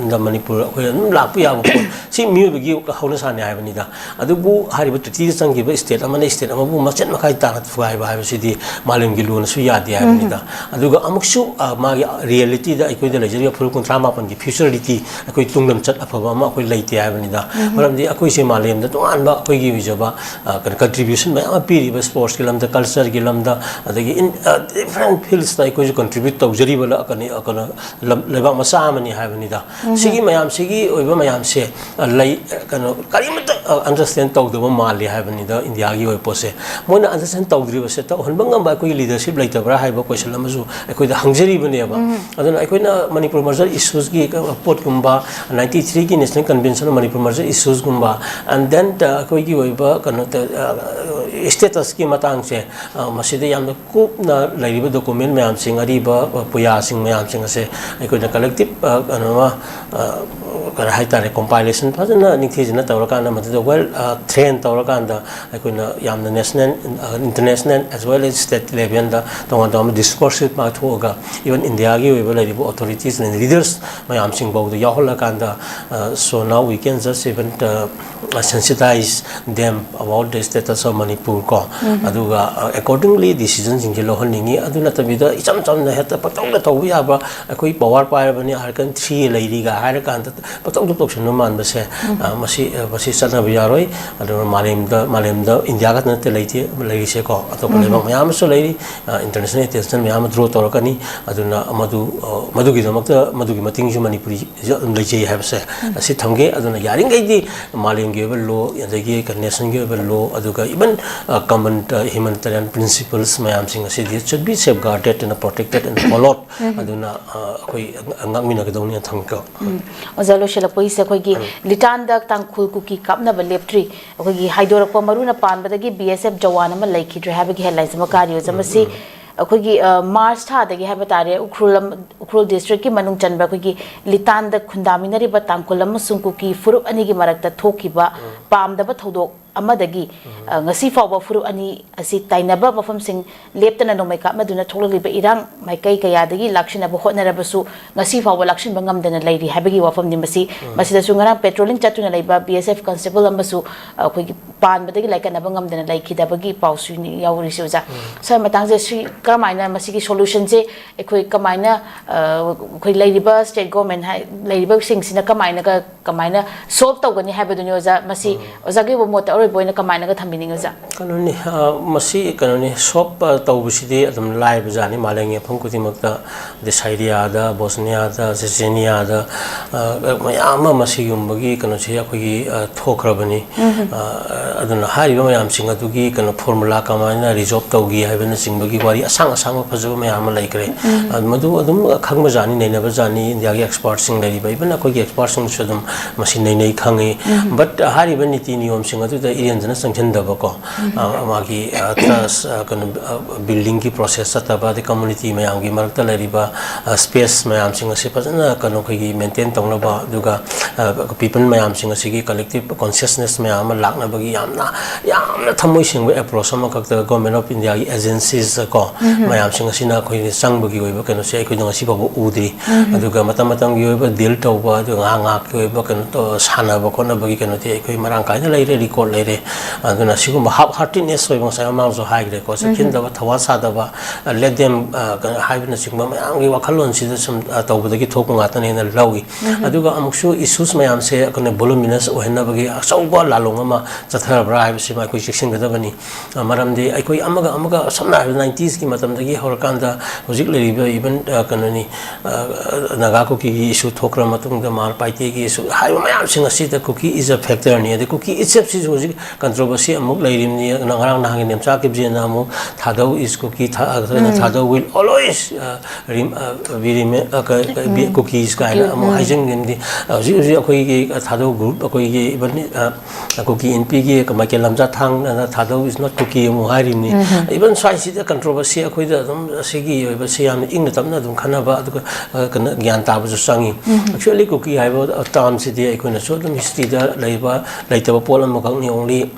ꯏꯟꯗ ꯃꯅꯤꯄꯨꯔ ꯑꯩꯈꯣꯏ ꯑꯗꯨꯝ ꯂꯥꯛꯄ ꯌꯥꯕ ꯄꯣꯠ, ꯁꯤ ꯃꯤꯑꯣꯏꯕꯒꯤ ꯍꯧꯅꯁꯥꯅꯤ ꯍꯥꯏꯕꯅꯤꯗ꯫ ꯑꯗꯨꯕꯨ ꯍꯥꯏꯔꯤꯕ ꯇ꯭ꯔꯤꯇꯤꯗ ꯆꯪꯈꯤꯕ ꯁ꯭ꯇꯦꯠ ꯑꯃꯅ ꯁ꯭ꯇꯦꯠ ꯑꯃꯕꯨ ꯃꯆꯦꯠ ꯃꯈꯥꯏ ꯇꯥꯅ ꯊꯨꯒꯥꯏꯕ ꯍꯥꯏꯕꯁꯤꯗꯤ ꯃꯥꯂꯦꯝꯒꯤ ꯂꯣꯅꯁꯨ ꯌꯥꯗꯦ ꯍꯥꯏꯕꯅꯤꯗ꯫ ꯑꯗꯨꯒ ꯑꯃꯨꯛꯁꯨ, ꯑ, ꯃꯥꯒꯤ ꯔꯤꯌꯦꯂꯤꯇꯤꯗ ꯑꯩꯈꯣꯏꯗ ꯂꯩꯖꯔꯤꯕ ꯐꯨꯔꯨꯞ ꯀꯨꯟꯊ꯭ꯔꯥ ꯃꯥꯄꯟꯒꯤ ꯐ꯭ꯌꯨꯆꯔ ꯂꯤꯇꯤ, ꯑꯩꯈꯣꯏ ꯇꯨꯡꯂꯝꯆꯠ ꯑꯐꯕ ꯑꯃ ꯑꯩꯈꯣꯏ ꯂꯩꯇꯦ ꯍꯥꯏꯕꯅꯤꯗ꯫ ꯃꯔꯝꯗꯤ ꯑꯩꯈꯣꯏꯁꯦ ꯃꯥꯂꯦꯝꯗ ꯇꯣꯉꯥꯟꯕ ꯑꯩꯈꯣꯏꯒꯤ ꯑꯣꯏꯖꯕ, ꯑ, ꯀꯩꯅꯣ, ꯀꯟꯇ꯭ꯔꯤꯕ꯭ꯌꯨꯁꯟ ꯃꯌꯥꯝ ꯑꯃ ꯄꯤꯔꯤꯕ, ꯁ꯭ꯄꯣꯔꯠꯁꯀꯤ ꯂꯝꯗ, ꯀꯜꯆꯔꯒꯤ ꯂꯝꯗ, ꯑꯗꯒꯤ ꯏꯟ-, ꯑ, ꯗꯤꯐ꯭ꯔꯦꯟ ꯐꯤꯜꯁꯇ ꯑꯩꯈꯣꯏꯁꯨ ꯀꯟꯇ꯭ꯔꯤꯕ꯭ꯌꯨꯠ ꯇꯧꯖꯔꯤꯕ ꯂ-, ꯀꯩꯅꯣ, ꯀꯩꯅꯣ, ꯂꯝ-, ꯂꯩꯕꯥꯛ ꯃꯆꯥ ꯑꯃꯅꯤ ꯍꯥꯏꯕꯅꯤꯗ꯫ ꯁꯤꯒꯤ ꯃꯌꯥꯝꯁꯤꯒꯤ ꯑꯣꯏꯕ ꯃꯌꯥꯝꯁꯦ, ꯑ, ꯂꯩ, ꯑ, ꯀꯩꯅꯣ, ꯀꯔꯤꯃꯠꯇ, ꯑ, ꯑꯟꯗꯔꯁ꯭ꯇꯦꯟ ꯇꯧꯗꯕ ꯃꯥꯜꯂꯤ ꯍꯥꯏꯕꯅꯤꯗ, ꯏꯟꯗꯤꯌꯥꯒꯤ ꯑꯣꯏꯕ ꯄꯣꯠꯁꯦ꯫ ꯃꯣꯏꯅ ꯑꯟꯗꯔꯁ꯭ꯇꯦꯟ ꯇꯧꯗ꯭ꯔꯤꯕꯁꯦ ꯇꯧꯍꯟꯕ ꯉꯝꯕ ꯑꯩꯈꯣꯏꯒꯤ ꯂꯤꯗꯔꯁꯤꯞ ꯂꯩꯇꯕ꯭ꯔꯥ ꯍꯥꯏꯕ ꯀꯣꯏꯁꯟ ꯑꯃꯁꯨ ꯑꯩꯈꯣꯏꯗ ꯍꯪꯖꯔꯤꯕꯅꯦꯕ꯫ ꯑꯗꯨꯅ ꯑꯩꯈꯣꯏꯅ ꯃꯅꯤꯄꯨꯔ ꯃꯔꯖꯔ ꯏꯁꯨꯁꯀꯤ ꯄꯣꯠꯀꯨꯝꯕ, ninety three ꯒꯤ National Convention of Manipur Merger Issues ꯀꯨꯝꯕ, and then, ꯑ, ꯑꯩꯈꯣꯏꯒꯤ ꯑꯣꯏꯕ ꯀꯩꯅꯣ ꯇ-, ꯑ, ꯁ꯭ꯇꯦꯇꯁꯀꯤ ꯃꯇꯥꯡꯁꯦ, ꯑ, ꯃꯁꯤꯗ ꯌꯥꯝꯅ ꯀꯨꯞꯅ ꯂꯩꯔꯤꯕ ꯗꯣꯀꯨꯃꯦꯟ ꯃꯌꯥꯝꯁꯤꯡ, ꯑꯔꯤꯕ, ꯑ, ꯄꯨꯌꯥꯁꯤꯡ ꯃꯌꯥꯝꯁꯤꯡ ꯑꯁꯦ ꯑꯩꯈꯣꯏꯅ ꯀꯂꯦꯛꯇꯤꯞ, ꯑ, ꯀꯩꯅꯣꯃ, ꯑ, ꯀꯔꯤ ꯍꯥꯏꯇꯥꯔꯦ, ꯀꯣꯝꯄꯥꯏꯂꯦꯁꯟ ꯐꯖꯅ ꯅꯤꯡꯊꯤꯖꯅ ꯇꯧꯔꯀꯥꯟꯗ, ꯃꯗꯨꯗ ꯋꯦꯜ, ꯑ, ꯇ꯭ꯔꯦꯟ ꯇꯧꯔꯀꯥꯟꯗ ꯑꯩꯈꯣꯏꯅ ꯌꯥꯝꯅ ꯅꯦꯁꯅꯦꯜ, ꯑ, international as well as state level ꯗ ꯇꯣꯉꯥꯟ ꯇꯣꯉꯥꯟꯕ ꯗꯤꯁꯀꯣꯔꯁ ꯄꯥꯡꯊꯣꯛꯑꯒ, ꯏꯚꯟ ꯏꯟꯗꯤꯌꯥꯒꯤ ꯑꯣꯏꯕ ꯂꯩꯔꯤꯕ ꯑꯣꯊꯣꯔꯤꯇꯤꯁ ꯑꯦꯟ ꯂꯤꯗꯔꯁ ꯃꯌꯥꯝꯁꯤꯡ ꯐꯥꯎꯗ ꯌꯥꯎꯍꯜꯂꯀꯥꯟꯗ, ꯑ, so now we can just even, ꯑ, sensitize them about the status of Manipur ꯀꯣ꯫ ꯑꯗꯨꯒ, ꯑ, accordingly decision ꯁꯤꯡꯁꯦ ꯂꯧꯍꯟꯅꯤꯡꯉꯤ꯫ ꯑꯗꯨ ꯅꯠꯇꯕꯤꯗ ꯏꯆꯝ ꯆꯝꯅ ꯍꯦꯛꯇ ꯄꯪꯇꯧꯗ ꯇꯧꯕ ꯌꯥꯕ, ꯑꯩꯈꯣꯏ ꯄꯋꯥꯔ ꯄꯥꯏꯔꯕꯅꯤ, Article three ꯂꯩꯔꯤꯒ ꯍꯥꯏꯔꯀꯥꯟꯗ ꯄꯪꯇꯧꯗ ꯇꯧꯁꯟꯕ ꯃꯥꯟꯕꯁꯦ, ꯑ, ꯃꯁꯤ, ꯑ, ꯃꯁꯤ ꯆꯠꯅꯕ ꯌꯥꯔꯣꯏ꯫ ꯑꯗꯨꯒ ꯃꯥꯂꯦꯝꯗ, ꯃꯥꯂꯦꯝꯗ ꯏꯟꯗꯤꯌꯥ ꯈꯛꯇ ꯅꯠꯇꯦ ꯂꯩꯇꯦ, ꯂꯩꯔꯤꯁꯦꯀꯣ, ꯑꯇꯣꯞꯄ ꯂꯩꯕꯥꯛ ꯃꯌꯥꯝ ꯑꯃꯁꯨ ꯂꯩꯔꯤ꯫ ꯑ, international attention ꯃꯌꯥꯝ ꯑꯃ draw ꯇꯧꯔꯛꯀꯅꯤ꯫ ꯑꯗꯨꯅ ꯃꯗꯨ, ꯑ, ꯃꯗꯨꯒꯤꯗꯃꯛꯇ ꯃꯗꯨꯒꯤ ꯃꯇꯤꯡꯁꯨ ꯃꯅꯤꯄꯨꯔꯤ ꯑꯗꯨꯝ ꯂꯩꯖꯩ ꯍꯥꯏꯕꯁꯦ ꯑꯁꯤ ꯊꯝꯒꯦ꯫ ꯑꯗꯨꯅ ꯌꯥꯔꯤꯈꯩꯗꯤ ꯃꯥꯂꯦꯝꯒꯤ ꯑꯣꯏꯕ ꯂꯣ, ꯑꯗꯒꯤ ꯅꯦꯁꯟꯒꯤ ꯑꯣꯏꯕ ꯂꯣ, ꯑꯗꯨꯒ ꯏꯚꯟ ꯀꯃꯟ ꯍ꯭ꯌꯨꯃꯦꯅꯤꯇꯦꯔꯤꯌꯟ ꯄ꯭ꯔꯤꯟꯁꯤꯄꯜꯁ ꯃꯌꯥꯝꯁꯤꯡ ꯑꯁꯤꯗꯤ should be safeguarded and protected and followed꯫ ꯑꯗꯨꯅ ꯑ, ꯑꯩꯈꯣꯏ ꯉꯥꯛꯃꯤꯟꯅꯒꯗꯧꯅꯤꯅ ꯊꯝꯒꯦꯀꯣ꯫ ꯑꯣꯖꯥ, ꯂꯣꯏꯁꯤꯜꯂꯛꯄꯒꯤꯁꯦ ꯑꯩꯈꯣꯏꯒꯤ ꯂꯤꯇꯥꯟꯗ ꯇꯥꯡꯈꯨꯜ ꯀꯨꯀꯤ ꯀꯥꯞꯅꯕ ꯂꯦꯞꯇ꯭ꯔꯤ꯫ ꯑꯩꯈꯣꯏꯒꯤ ꯍꯥꯏꯗꯣꯔꯛꯄ ꯃꯔꯨꯅ ꯄꯥꯟꯕꯗꯒꯤ ꯕꯤ ꯑꯦꯁ ꯑꯦꯐ ꯖꯋꯥꯟ ꯑꯃ ꯂꯩꯈꯤꯗ꯭ꯔꯦ ꯍꯥꯏꯕꯒꯤ ꯍꯦꯗꯂꯥꯏꯟꯁ ꯑꯃ ꯀꯥꯔꯤ ꯑꯣꯖꯥ꯫ ꯃꯁꯤ ꯑꯩꯈꯣꯏꯒꯤ ꯃꯥꯔꯆ ꯊꯥꯗꯒꯤ ꯍꯥꯏꯕ ꯇꯥꯔꯦ, ꯎꯈ꯭ꯔꯨꯜ ꯎꯈ꯭ꯔꯨꯜ ꯗꯤꯁꯇ꯭ꯔꯤꯛꯀꯤ ꯃꯅꯨꯡ ꯆꯟꯕ ꯑꯩꯈꯣꯏꯒꯤ ꯂꯤꯇꯥꯟꯗ ꯈꯨꯟꯗꯥꯃꯤꯟꯅꯔꯤꯕ ꯇꯥꯡꯈꯨꯜ ꯑꯃꯁꯨꯡ ꯀꯨꯀꯤ ꯐꯨꯔꯨꯞ ꯑꯅꯤꯒꯤ ꯃꯔꯛꯇ ꯊꯣꯛꯈꯤꯕ ꯄꯥꯝꯗꯕ ꯊꯧꯗꯣꯛ ꯑꯃꯗꯒꯤ ꯉꯁꯤ ꯐꯥꯎꯕ ꯐꯨꯔꯨꯞ ꯑꯅꯤ ꯑꯁꯤ ꯇꯥꯏꯅꯕ ꯃꯐꯝꯁꯤꯡ ꯂꯦꯞꯇꯅ ꯅꯣꯡꯃꯩ ꯀꯥꯞꯅꯗꯨꯅ ꯊꯣꯛꯂꯛꯂꯤꯕ ꯏꯔꯥꯡ ꯃꯥꯏꯀꯩ ꯀꯌꯥꯗꯒꯤ ꯂꯥꯛꯁꯤꯟꯅꯕ ꯍꯣꯠꯅꯔꯕꯁꯨ ꯉꯁꯤ ꯐꯥꯎꯕ ꯂꯥꯛꯁꯤꯟꯕ ꯉꯝꯗꯅ ꯂꯩꯔꯤ ꯍꯥꯏꯕꯒꯤ ꯋꯥꯐꯝꯅꯤ꯫ ꯃꯁꯤ ꯃꯁꯤꯗꯁꯨ ꯉꯔꯥꯡ ꯄꯦꯇ꯭ꯔꯣꯂꯤꯡ ꯆꯠꯇꯨꯅ ꯂꯩꯕ ꯕꯤ ꯑꯦꯁ ꯑꯦꯐ ꯀꯟꯁꯇꯦꯕꯜ ꯑꯃꯁꯨ ꯑꯩꯈꯣꯏꯒꯤ ꯄꯥꯟꯕꯗꯒꯤ ꯂꯥꯏꯀꯠꯅꯕ ꯉꯝꯗꯅ ꯂꯩꯈꯤꯗꯕꯒꯤ ꯄꯥꯎꯁꯨ ꯌꯥꯎꯔꯤꯁꯦ ꯑꯣꯖꯥ꯫ ꯁ꯭ꯋꯥꯏ ꯃꯇꯥꯡꯁꯦ ꯁꯤ ꯀꯔꯝꯍꯥꯏꯅ ꯃꯁꯤꯒꯤ ꯁꯣꯂꯨꯁꯟꯁꯦ ꯑꯩꯈꯣꯏ ꯀꯃꯥꯏꯅ ꯑꯩꯈꯣꯏ ꯂꯩꯔꯤꯕ ꯁ꯭ꯇꯦꯠ ꯒꯣꯔꯃꯦꯟ ꯂꯩꯔꯤꯕꯁꯤꯡꯁꯤꯅ ꯀꯃꯥꯏꯅꯒ ꯀꯃꯥꯏꯅ ꯁꯣꯜꯕ ꯇꯧꯒꯅꯤ ꯍꯥꯏꯕꯗꯨꯅꯤ ꯑꯣꯖꯥ꯫ ꯃꯁꯤ ꯑꯣꯖꯥꯒꯤ ꯑꯣꯏꯕ ꯃꯣꯠꯇ ꯑꯔꯣꯏꯕ ꯑꯣꯏꯅ ꯀꯃꯥꯏꯅꯒ ꯊꯝꯕꯤꯅꯤꯡꯉꯤ ꯑꯣꯖꯥ? ꯀꯩꯅꯣꯅꯤ, ꯃꯁꯤ ꯀꯩꯅꯣꯅꯤ, ꯁꯣꯜꯕ ꯇꯧꯕꯁꯤꯗꯤ ꯑꯗꯨꯝ ꯂꯥꯏꯕꯖꯥꯠꯅꯤ꯫ ꯃꯥꯂꯦꯝꯒꯤ ꯃꯐꯝ ꯈꯨꯗꯤꯡꯃꯛꯇ, ꯑꯗꯩ ꯁꯥꯏꯔꯤꯌꯥꯗ, ꯕꯣꯁꯅꯤꯌꯥꯗ, ꯆꯦꯆꯦꯅꯤꯌꯥꯗ ꯃꯌꯥꯝ ꯑꯃ ꯃꯁꯤꯒꯨꯝꯕꯒꯤ ꯀꯩꯅꯣꯁꯤ ꯑꯩꯈꯣꯏꯒꯤ ꯊꯣꯛꯈ꯭ꯔꯕꯅꯤ꯫ ꯑꯗꯨꯅ ꯍꯥꯏꯔꯤꯕ ꯃꯌꯥꯝꯁꯤꯡ ꯑꯗꯨꯒꯤ ꯀꯩꯅꯣ ꯐꯣꯔꯃꯨꯂꯥ ꯀꯃꯥꯏꯅ ꯔꯤꯖꯣꯜꯕ ꯇꯧꯒꯦ ꯍꯥꯏꯕꯅꯆꯤꯡꯕꯒꯤ ꯋꯥꯔꯤ ꯑꯁꯥꯡ ꯑꯁꯥꯡꯕ ꯐꯖꯕ ꯃꯌꯥꯝ ꯑꯃ ꯂꯩꯈ꯭ꯔꯦ꯫ ꯃꯗꯨ ꯑꯗꯨꯝ ꯈꯪꯕꯖꯥꯠꯅꯤ, ꯅꯩꯅꯕꯖꯥꯠꯅꯤ꯫ ꯏꯟꯗꯤꯌꯥꯒꯤ ꯑꯦꯛꯁꯄꯥꯔꯠꯁꯤꯡ ꯂꯩꯔꯤꯕ, ꯏꯚꯟ ꯑꯩꯈꯣꯏꯒꯤ ꯑꯦꯛꯁꯄꯥꯔꯠꯁꯤꯡꯁꯨ ꯑꯗꯨꯝ ꯃꯁꯤ ꯅꯩꯅꯩ ꯈꯪꯉꯤ꯫ ꯕꯠ ꯍꯥꯏꯔꯤꯕ ꯅꯤꯇꯤ ꯅꯤꯌꯣꯝꯁꯤꯡ ꯑꯗꯨꯗ ꯏꯔꯦꯟꯖꯅ ꯆꯪꯁꯤꯟꯗꯕꯀꯣ, ꯃꯥꯒꯤ ꯇ꯭ꯔꯁ, ꯀꯩꯅꯣ, ꯕꯤꯜꯗꯤꯡꯒꯤ ꯄ꯭ꯔꯣꯁꯦꯁ ꯆꯠꯇꯕ, ꯑꯗꯩ ꯀꯝꯃꯨꯅꯤꯇꯤ ꯃꯌꯥꯝꯒꯤ ꯃꯔꯛꯇ ꯂꯩꯔꯤꯕ ꯁ꯭ꯄꯦꯁ ꯃꯌꯥꯝꯁꯤꯡ ꯑꯁꯤ ꯐꯖꯅ ꯀꯩꯅꯣ ꯑꯩꯈꯣꯏꯒꯤ ꯃꯦꯟꯇꯦꯟ ꯇꯧꯅꯕ, ꯑꯗꯨꯒ ꯄꯤꯄꯜ ꯃꯌꯥꯝꯁꯤꯡ ꯑꯁꯤꯒꯤ ꯀꯂꯦꯛꯇꯤꯕ ꯀꯣꯟꯁꯤꯌꯁꯅꯦꯁ ꯃꯌꯥꯝ ꯑꯃ ꯂꯥꯛꯅꯕꯒꯤ ꯌꯥꯝꯅ ꯌꯥꯝꯅ ꯊꯃꯣꯏ ꯁꯦꯡꯕ ꯑꯦꯄ꯭ꯔꯣꯆ ꯑꯃꯈꯛꯇ ꯒꯣꯔꯃꯦꯟ ꯑꯣꯐ ꯏꯟꯗꯤꯌꯥꯒꯤ ꯑꯦꯖꯦꯟꯁꯤꯁ ꯀꯣ ꯃꯌꯥꯝꯁꯤꯡ ꯑꯁꯤꯅ ꯑꯩꯈꯣꯏꯒꯤ ꯆꯪꯕꯒꯤ ꯑꯣꯏꯕ ꯀꯩꯅꯣꯁꯦ ꯑꯩꯈꯣꯏꯅ ꯉꯁꯤ ꯐꯥꯎꯕ ꯎꯗ꯭ꯔꯤ꯫ ꯑꯗꯨꯒ ꯃꯇꯝ ꯃꯇꯝꯒꯤ ꯑꯣꯏꯕ ꯗꯤꯜ ꯇꯧꯕ, ꯑꯗꯨꯒ ꯉꯥꯏꯍꯥꯛ ꯉꯥꯏꯍꯥꯛꯀꯤ ꯑꯣꯏꯕ ꯀꯩꯅꯣ ꯇꯧ-, ꯁꯥꯟꯅꯕ ꯈꯣꯠꯅꯕꯒꯤ ꯀꯩꯅꯣꯗꯤ ꯑꯩꯈꯣꯏ ꯃꯔꯥꯡ ꯀꯥꯏꯅ ꯂꯩꯔꯦ, ꯔꯤꯀꯣꯔꯗ ꯂꯩꯔꯦ꯫ ꯑꯗꯨꯅ ꯁꯤꯒꯨꯝꯕ half heartedness ꯑꯣꯏꯕ, ꯉꯁꯥꯏ ꯃꯃꯥꯡꯁꯨ ꯍꯥꯏꯈ꯭ꯔꯦꯀꯣ, ꯆꯦꯛꯁꯤꯟꯗꯕ, ꯊꯋꯥ ꯁꯥꯗꯕ, let them, ꯑ, ꯀꯩꯅꯣ ꯍꯥꯏꯕꯅꯆꯤꯡꯕ ꯃꯌꯥꯝꯒꯤ ꯋꯥꯈꯜꯂꯣꯟꯁꯤꯗ ꯁꯨꯝ, ꯑ, ꯇꯧꯕꯗꯒꯤ ꯊꯣꯛꯄ ꯉꯥꯛꯇꯅꯦꯅ ꯂꯧꯏ꯫ ꯑꯗꯨꯒ ꯑꯃꯨꯛꯁꯨ issues ꯃꯌꯥꯝꯁꯦ ꯑꯩꯈꯣꯏꯅ voluminous ꯑꯣꯏꯍꯟꯅꯕꯒꯤ ꯑꯆꯧꯕ ꯂꯥꯂꯣꯡ ꯑꯃ ꯆꯠꯊꯔꯕ꯭ꯔꯥ ꯍꯥꯏꯕꯁꯤꯃ ꯑꯩꯈꯣꯏ ꯆꯦꯛꯁꯤꯟꯒꯗꯕꯅꯤ꯫ ꯑ, ꯃꯔꯝꯗꯤ ꯑꯩꯈꯣꯏ ꯑꯃꯒ ꯑꯃꯒ, ꯁꯝꯅ ꯍꯥꯏꯔꯕꯗ nineties ꯀꯤ ꯃꯇꯝꯗꯒꯤ ꯍꯧꯔꯀꯥꯟꯗ ꯍꯧꯖꯤꯛ ꯂꯩꯔꯤꯕ even, ꯑ, ꯀꯩꯅꯣꯅꯤ, ꯑ, ꯅꯥꯒꯥ ꯀꯨꯀꯤꯒꯤ issue ꯊꯣꯛꯈ꯭ꯔ ꯃꯇꯨꯡꯗ, ꯃꯥꯔ ꯄꯥꯏꯇꯦꯒꯤ issue ꯍꯥꯏꯕ ꯃꯌꯥꯝꯁꯤꯡ ꯑꯁꯤꯗ ꯀꯨꯀꯤ is a factor ꯅꯤ꯫ ꯑꯗꯩ ꯀꯨꯀꯤ itself ꯁꯤꯁꯨ ꯍꯧꯖꯤꯛ controversy ꯑꯃꯨꯛ ꯂꯩꯔꯤꯕꯅꯤ꯫ ꯉꯔꯥꯡ ꯅꯍꯥꯟꯒꯤ ꯅꯦꯝꯆꯥ ꯀꯤꯞꯖꯦꯟꯅ ꯑꯃꯨꯛ ꯊꯥꯗꯧ is ꯀꯨꯀꯤ, ꯊꯥ-, ꯑ, ꯊꯥꯗꯧ will always, ꯑ, rem-, ꯑ, be remain, ꯑ, ꯀ-, ꯀ-, be cookies ꯀꯥꯏꯅ ꯑꯃꯨꯛ ꯍꯥꯏꯖꯟꯈꯤꯕꯅꯤ꯫ ꯍꯧꯖꯤꯛ ꯍꯧꯖꯤꯛ ꯑꯩꯈꯣꯏꯒꯤ, ꯑ, ꯊꯥꯗꯧ group, ꯑꯩꯈꯣꯏꯒꯤ even, ꯑ, ꯀꯨꯀꯤ ꯏꯟꯄꯤꯒꯤ ꯃꯥꯏꯀꯦꯜ ꯂꯝꯖꯥꯊꯥꯡꯅ ꯊꯥꯗꯧ is not ꯀꯨꯀꯤ ꯑꯃꯨꯛ ꯍꯥꯏꯔꯤꯕꯅꯤ꯫ Even ꯁ꯭ꯋꯥꯏꯁꯤꯗ controversy ꯑꯩꯈꯣꯏꯗ ꯑꯗꯨꯝ ꯑꯁꯤꯒꯤ ꯑꯣꯏꯕꯁꯤ ꯌꯥꯝꯅ ꯏꯪꯅ ꯇꯞꯅ ꯑꯗꯨꯝ ꯈꯟꯅꯕ, ꯑꯗꯨꯒ, ꯑ, ꯀꯩꯅꯣ, ꯒ꯭ꯌꯥꯟ ꯇꯥꯕꯁꯨ ꯆꯪꯉꯤ꯫ Actually ꯀꯨꯀꯤ ꯍꯥꯏꯕ term ꯁꯤꯗꯤ ꯑꯩꯈꯣꯏꯅꯁꯨ ꯑꯗꯨꯝ history ꯗ ꯂꯩꯕ, ꯂꯩꯇꯕ ꯄꯣꯠ ꯑꯃꯈꯛꯅꯤ꯫ Only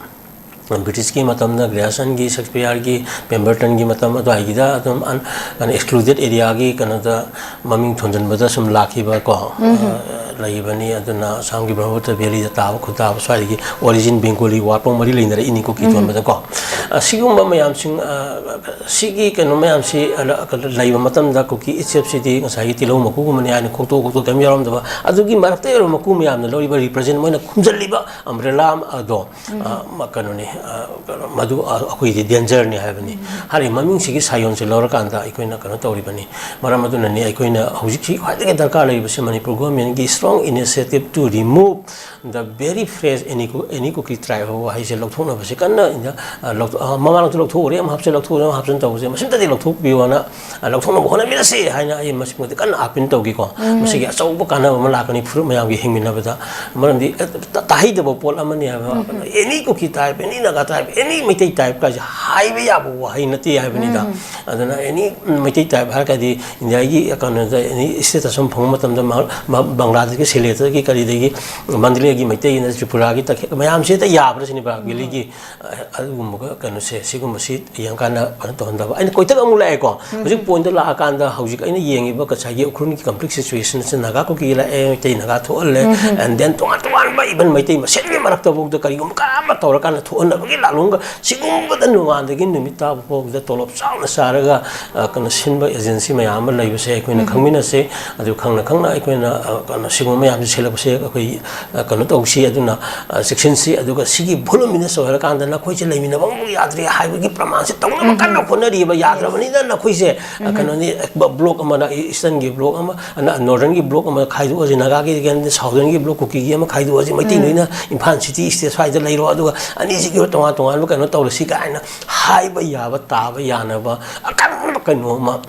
British ꯀꯤ ꯃꯇꯝꯗ, Grierson ꯒꯤ, Shakespeare ꯒꯤ, Pemberton ꯒꯤ ꯃꯇꯝ ꯑꯗꯨꯋꯥꯏꯒꯤꯗ ꯑꯗꯨꯝ un-, un-, excluded area ꯒꯤ ꯀꯩꯅꯣꯗ ꯃꯃꯤꯡ ꯊꯣꯟꯖꯟꯕꯗ ꯁꯨꯝ ꯂꯥꯛꯈꯤꯕ ꯀꯣ, ꯑ, ꯂꯩꯕꯅꯤ꯫ ꯑꯗꯨꯅ ꯑꯁꯥꯝꯒꯤ ꯕ꯭ꯔꯍꯃꯄꯨꯇ꯭ꯔ valley ꯗ ꯇꯥꯕ ꯈꯨꯟꯗꯥꯕ ꯁ꯭ꯋꯥꯏꯗꯒꯤ origin Bengali word ꯐꯥꯎ ꯃꯔꯤ ꯂꯩꯅꯔꯛꯏꯅꯤ ꯀꯨꯀꯤ ꯊꯣꯟꯕꯗꯀꯣ꯫ ꯑ, ꯁꯤꯒꯨꯝꯕ ꯃꯌꯥꯝꯁꯤꯡ, ꯑ, ꯁꯤꯒꯤ ꯀꯩꯅꯣ ꯃꯌꯥꯝꯁꯤ, ꯑ, ꯂ-, ꯂꯩꯕ ꯃꯇꯝꯗ ꯀꯨꯀꯤ itself ꯁꯤꯗꯤ ꯉꯁꯥꯏꯒꯤ ꯇꯤꯜꯍꯧ ꯃꯀꯨꯒꯨꯝꯕꯅꯤ ꯍꯥꯏꯅ ꯈꯣꯛꯇꯣꯛ ꯈꯣꯛꯇꯣꯛ ꯀꯔꯤꯝ ꯌꯥꯎꯔꯝꯗꯕ, ꯑꯗꯨꯒꯤ ꯃꯔꯛꯇ ꯑꯣꯏꯔꯕ ꯃꯀꯨ ꯃꯌꯥꯝꯅ ꯂꯧꯔꯤꯕ represent, ꯃꯣꯏꯅ ꯈꯨꯝꯖꯤꯜꯂꯤꯕ umbrella ꯑꯗꯣ, ꯑ, ꯃ-, ꯀꯩꯅꯣꯅꯤ, ꯑ, ꯃꯗꯨ, ꯑ, ꯑꯩꯈꯣꯏꯒꯤꯗꯤ danger ꯅꯤ ꯍꯥꯏꯕꯅꯤ꯫ ꯍꯥꯏꯔꯤꯕ ꯃꯃꯤꯡꯁꯤꯒꯤ ꯁꯥꯏꯌꯣꯟꯁꯤ ꯂꯧꯔꯀꯥꯟꯗ ꯑꯩꯈꯣꯏꯅ ꯀꯩꯅꯣ ꯇꯧꯔꯤꯕꯅꯤ꯫ ꯃꯔꯝ ꯑꯗꯨꯅꯅꯤ ꯑꯩꯈꯣꯏꯅ ꯍꯧꯖꯤꯛꯁꯤ ꯈ꯭ꯋꯥꯏꯗꯒꯤ ꯗꯔꯀꯥꯔ ꯂꯩꯔꯤꯕꯁꯤ ꯃꯅꯤꯄꯨꯔ government ꯀꯤ strong initiative to remove the very phrase any Ku-, any Kuki tribe ꯍꯥꯏꯕ ꯋꯥꯍꯩꯁꯦ ꯂꯧꯊꯣꯛꯅꯕꯁꯦ ꯀꯟꯅ ꯏꯟꯗꯤꯌꯥ, ꯑ, ꯂꯧꯊꯣꯛ-, ꯑ, ꯃꯃꯥꯡꯗꯁꯨ ꯂꯧꯊꯣꯛꯎꯔꯦ, ꯑꯃ ꯍꯥꯞꯆꯤꯜ, ꯂꯧꯊꯣꯛꯎꯔꯦ, ꯑꯃ ꯍꯥꯞꯆꯤꯟ ꯇꯧꯕꯁꯦ ꯃꯁꯤꯃꯇꯗꯤ ꯂꯧꯊꯣꯛꯄꯤꯌꯣꯅ, ꯑ, ꯂꯧꯊꯣꯛꯅꯕ ꯍꯣꯠꯅꯃꯤꯟꯅꯁꯤ ꯍꯥꯏꯅ ꯑꯩ ꯃꯁꯤꯃꯗꯤ ꯀꯟꯅ appeal ꯇꯧꯒꯦꯀꯣ꯫ ꯃꯁꯤꯒꯤ ꯑꯆꯧꯕ ꯀꯥꯟꯅꯕ ꯑꯃ ꯂꯥꯛꯀꯅꯤ ꯐꯨꯔꯨꯞ ꯃꯌꯥꯝꯒꯤ ꯍꯤꯡꯃꯤꯟꯅꯕꯗ꯫ ꯃꯔꯝꯗꯤ, ꯑ, ꯇ-, ꯇꯥꯍꯩꯗꯕ ꯄꯣꯠ ꯑꯃꯅꯤ ꯍꯥꯏꯕ꯫ Any Kuki tribe, any Naga tribe, any Meitei tribe ꯀꯥꯏꯁꯦ ꯍꯥꯏꯕ ꯌꯥꯕ ꯋꯥꯍꯩ ꯅꯠꯇꯦ ꯍꯥꯏꯕꯅꯤꯗ꯫ ꯑꯗꯨꯅ any ꯃꯩꯇꯩ tribe ꯍꯥꯏꯔꯒꯗꯤ ꯏꯟꯗꯤꯌꯥꯒꯤ ꯀꯩꯅꯣꯗ any state ꯇ ꯁꯨꯝ ꯐꯪꯕ ꯃꯇꯝꯗ ꯃꯍꯥꯛ, ꯃ-, ꯕꯪꯒ꯭ꯂꯥꯗꯦꯁꯀꯤ ꯁꯤꯂꯦꯠꯇꯒꯤ ꯀꯔꯤꯗꯒꯤ ꯃꯟꯗꯂꯦꯒꯤ ꯃꯩꯇꯩꯅ ꯇ꯭ꯔꯤꯄꯨꯔꯥꯒꯤ ꯇꯈꯦꯜ ꯃꯌꯥꯝꯁꯤꯗ ꯌꯥꯕ꯭ꯔꯥ ꯁꯤꯅꯤ ꯕꯔꯥꯛ ꯚꯦꯂꯤꯒꯤ꯫ ꯑ-, ꯑꯗꯨꯒꯨꯝꯕꯒ ꯀꯩꯅꯣꯁꯦ, ꯁꯤꯒꯨꯝꯕꯁꯤ ꯌꯦꯡꯀꯥꯟꯗ ꯀꯩꯅꯣ ꯇꯧꯍꯟꯗꯕ꯫ ꯑꯩꯅ ꯀꯣꯏꯇꯛ ꯑꯃꯨꯛ ꯂꯥꯛꯑꯦꯀꯣ꯫ ꯍꯧꯖꯤꯛ point ꯇ ꯂꯥꯛꯑꯀꯥꯟꯗ ꯍꯧꯖꯤꯛ ꯑꯩꯅ ꯌꯦꯡꯉꯤꯕ ꯉꯁꯥꯏꯒꯤ ꯎꯈ꯭ꯔꯨꯜꯒꯤ conflict situation ꯁꯤ ꯅꯥꯒꯥ ꯀꯨꯀꯤ ꯂꯥꯛꯑꯦ, ꯃꯩꯇꯩ ꯅꯥꯒꯥ ꯊꯣꯛꯍꯜꯂꯦ, and then ꯇꯣꯉꯥꯟ ꯇꯣꯉꯥꯟꯕ even ꯃꯩꯇꯩ ꯃꯁꯦꯟꯒꯤ ꯃꯔꯛꯇꯐꯥꯎꯗ ꯀꯔꯤꯒꯨꯝꯕ ꯀꯔꯝ ꯇꯧꯔꯀꯥꯟꯗ ꯊꯣꯛꯍꯟꯅꯕꯒꯤ ꯂꯥꯂꯣꯡꯒ ꯁꯤꯒꯨꯝꯕꯗ ꯅꯣꯡꯉꯥꯟꯗꯒꯤ ꯅꯨꯃꯤꯠ ꯇꯥꯕ ꯐꯥꯎꯕꯗ ꯇꯣꯂꯣꯞ ꯆꯥꯎꯅ ꯆꯥꯔꯒ, ꯑ, ꯀꯩꯅꯣ, ꯁꯤꯟꯕ ꯑꯦꯖꯦꯟꯁꯤ ꯃꯌꯥꯝ ꯑꯃ ꯂꯩꯕꯁꯦ ꯑꯩꯈꯣꯏꯅ ꯈꯪꯃꯤꯟꯅꯁꯤ꯫ ꯑꯗꯨ ꯈꯪꯅ ꯈꯪꯅ ꯑꯩꯈꯣꯏꯅ, ꯑ, ꯀꯩꯅꯣ, ꯁꯤꯒꯨꯝꯕ ꯃꯌꯥꯝꯁꯦ ꯁꯤꯜꯂꯛꯄꯁꯦ ꯑꯩꯈꯣꯏ, ꯑ, ꯀꯩꯅꯣ ꯇꯧꯁꯤ꯫ ꯑꯗꯨꯅ, ꯑ, ꯆꯦꯛꯁꯤꯟꯁꯤ꯫ ꯑꯗꯨꯒ ꯁꯤꯒꯤ voluminous ꯑꯣꯏꯔꯀꯥꯟꯗ ꯅꯈꯣꯏꯁꯦ ꯂꯩꯃꯤꯟꯅꯕ ꯑꯃꯨꯛ ꯌꯥꯗ꯭ꯔꯦ ꯍꯥꯏꯕꯒꯤ ꯄ꯭ꯔꯃꯥꯟꯁꯦ ꯇꯧꯅꯕ ꯀꯟꯅ ꯍꯣꯠꯅꯔꯤꯕ꯫ ꯌꯥꯗ꯭ꯔꯕꯅꯤꯅ ꯅꯈꯣꯏꯁꯦ, ꯑ, ꯀꯩꯅꯣꯅꯤ, ꯕ-, block ꯑꯃꯅ ꯏ-, Easternꯒꯤ block ꯑꯃ, ꯑꯅ Northernꯒꯤ block ꯑꯃ ꯈꯥꯏꯗꯣꯛꯑꯁꯤ, ꯅꯥꯒꯥꯒꯤ, Southernꯒꯤ block, ꯀꯨꯀꯤꯒꯤ ꯑꯃ ꯈꯥꯏꯗꯣꯛꯑꯁꯤ, ꯃꯩꯇꯩ ꯂꯣꯏꯅ ꯏꯝꯐꯥꯜ city ꯁꯤꯗ ꯁ꯭ꯋꯥꯏꯗ ꯂꯩꯔꯣ, ꯑꯗꯨꯒ ꯑꯅꯤꯁꯤꯒꯤ ꯇꯣꯉꯥꯟ ꯇꯣꯉꯥꯟꯕ ꯀꯩꯅꯣ ꯇꯧꯔꯁꯤ ꯀꯥꯏꯅ ꯍꯥꯏꯕ ꯌꯥꯕ, ꯇꯥꯕ ꯌꯥꯅꯕ ꯑꯀꯟꯕ ꯀꯩꯅꯣ ꯑꯃ,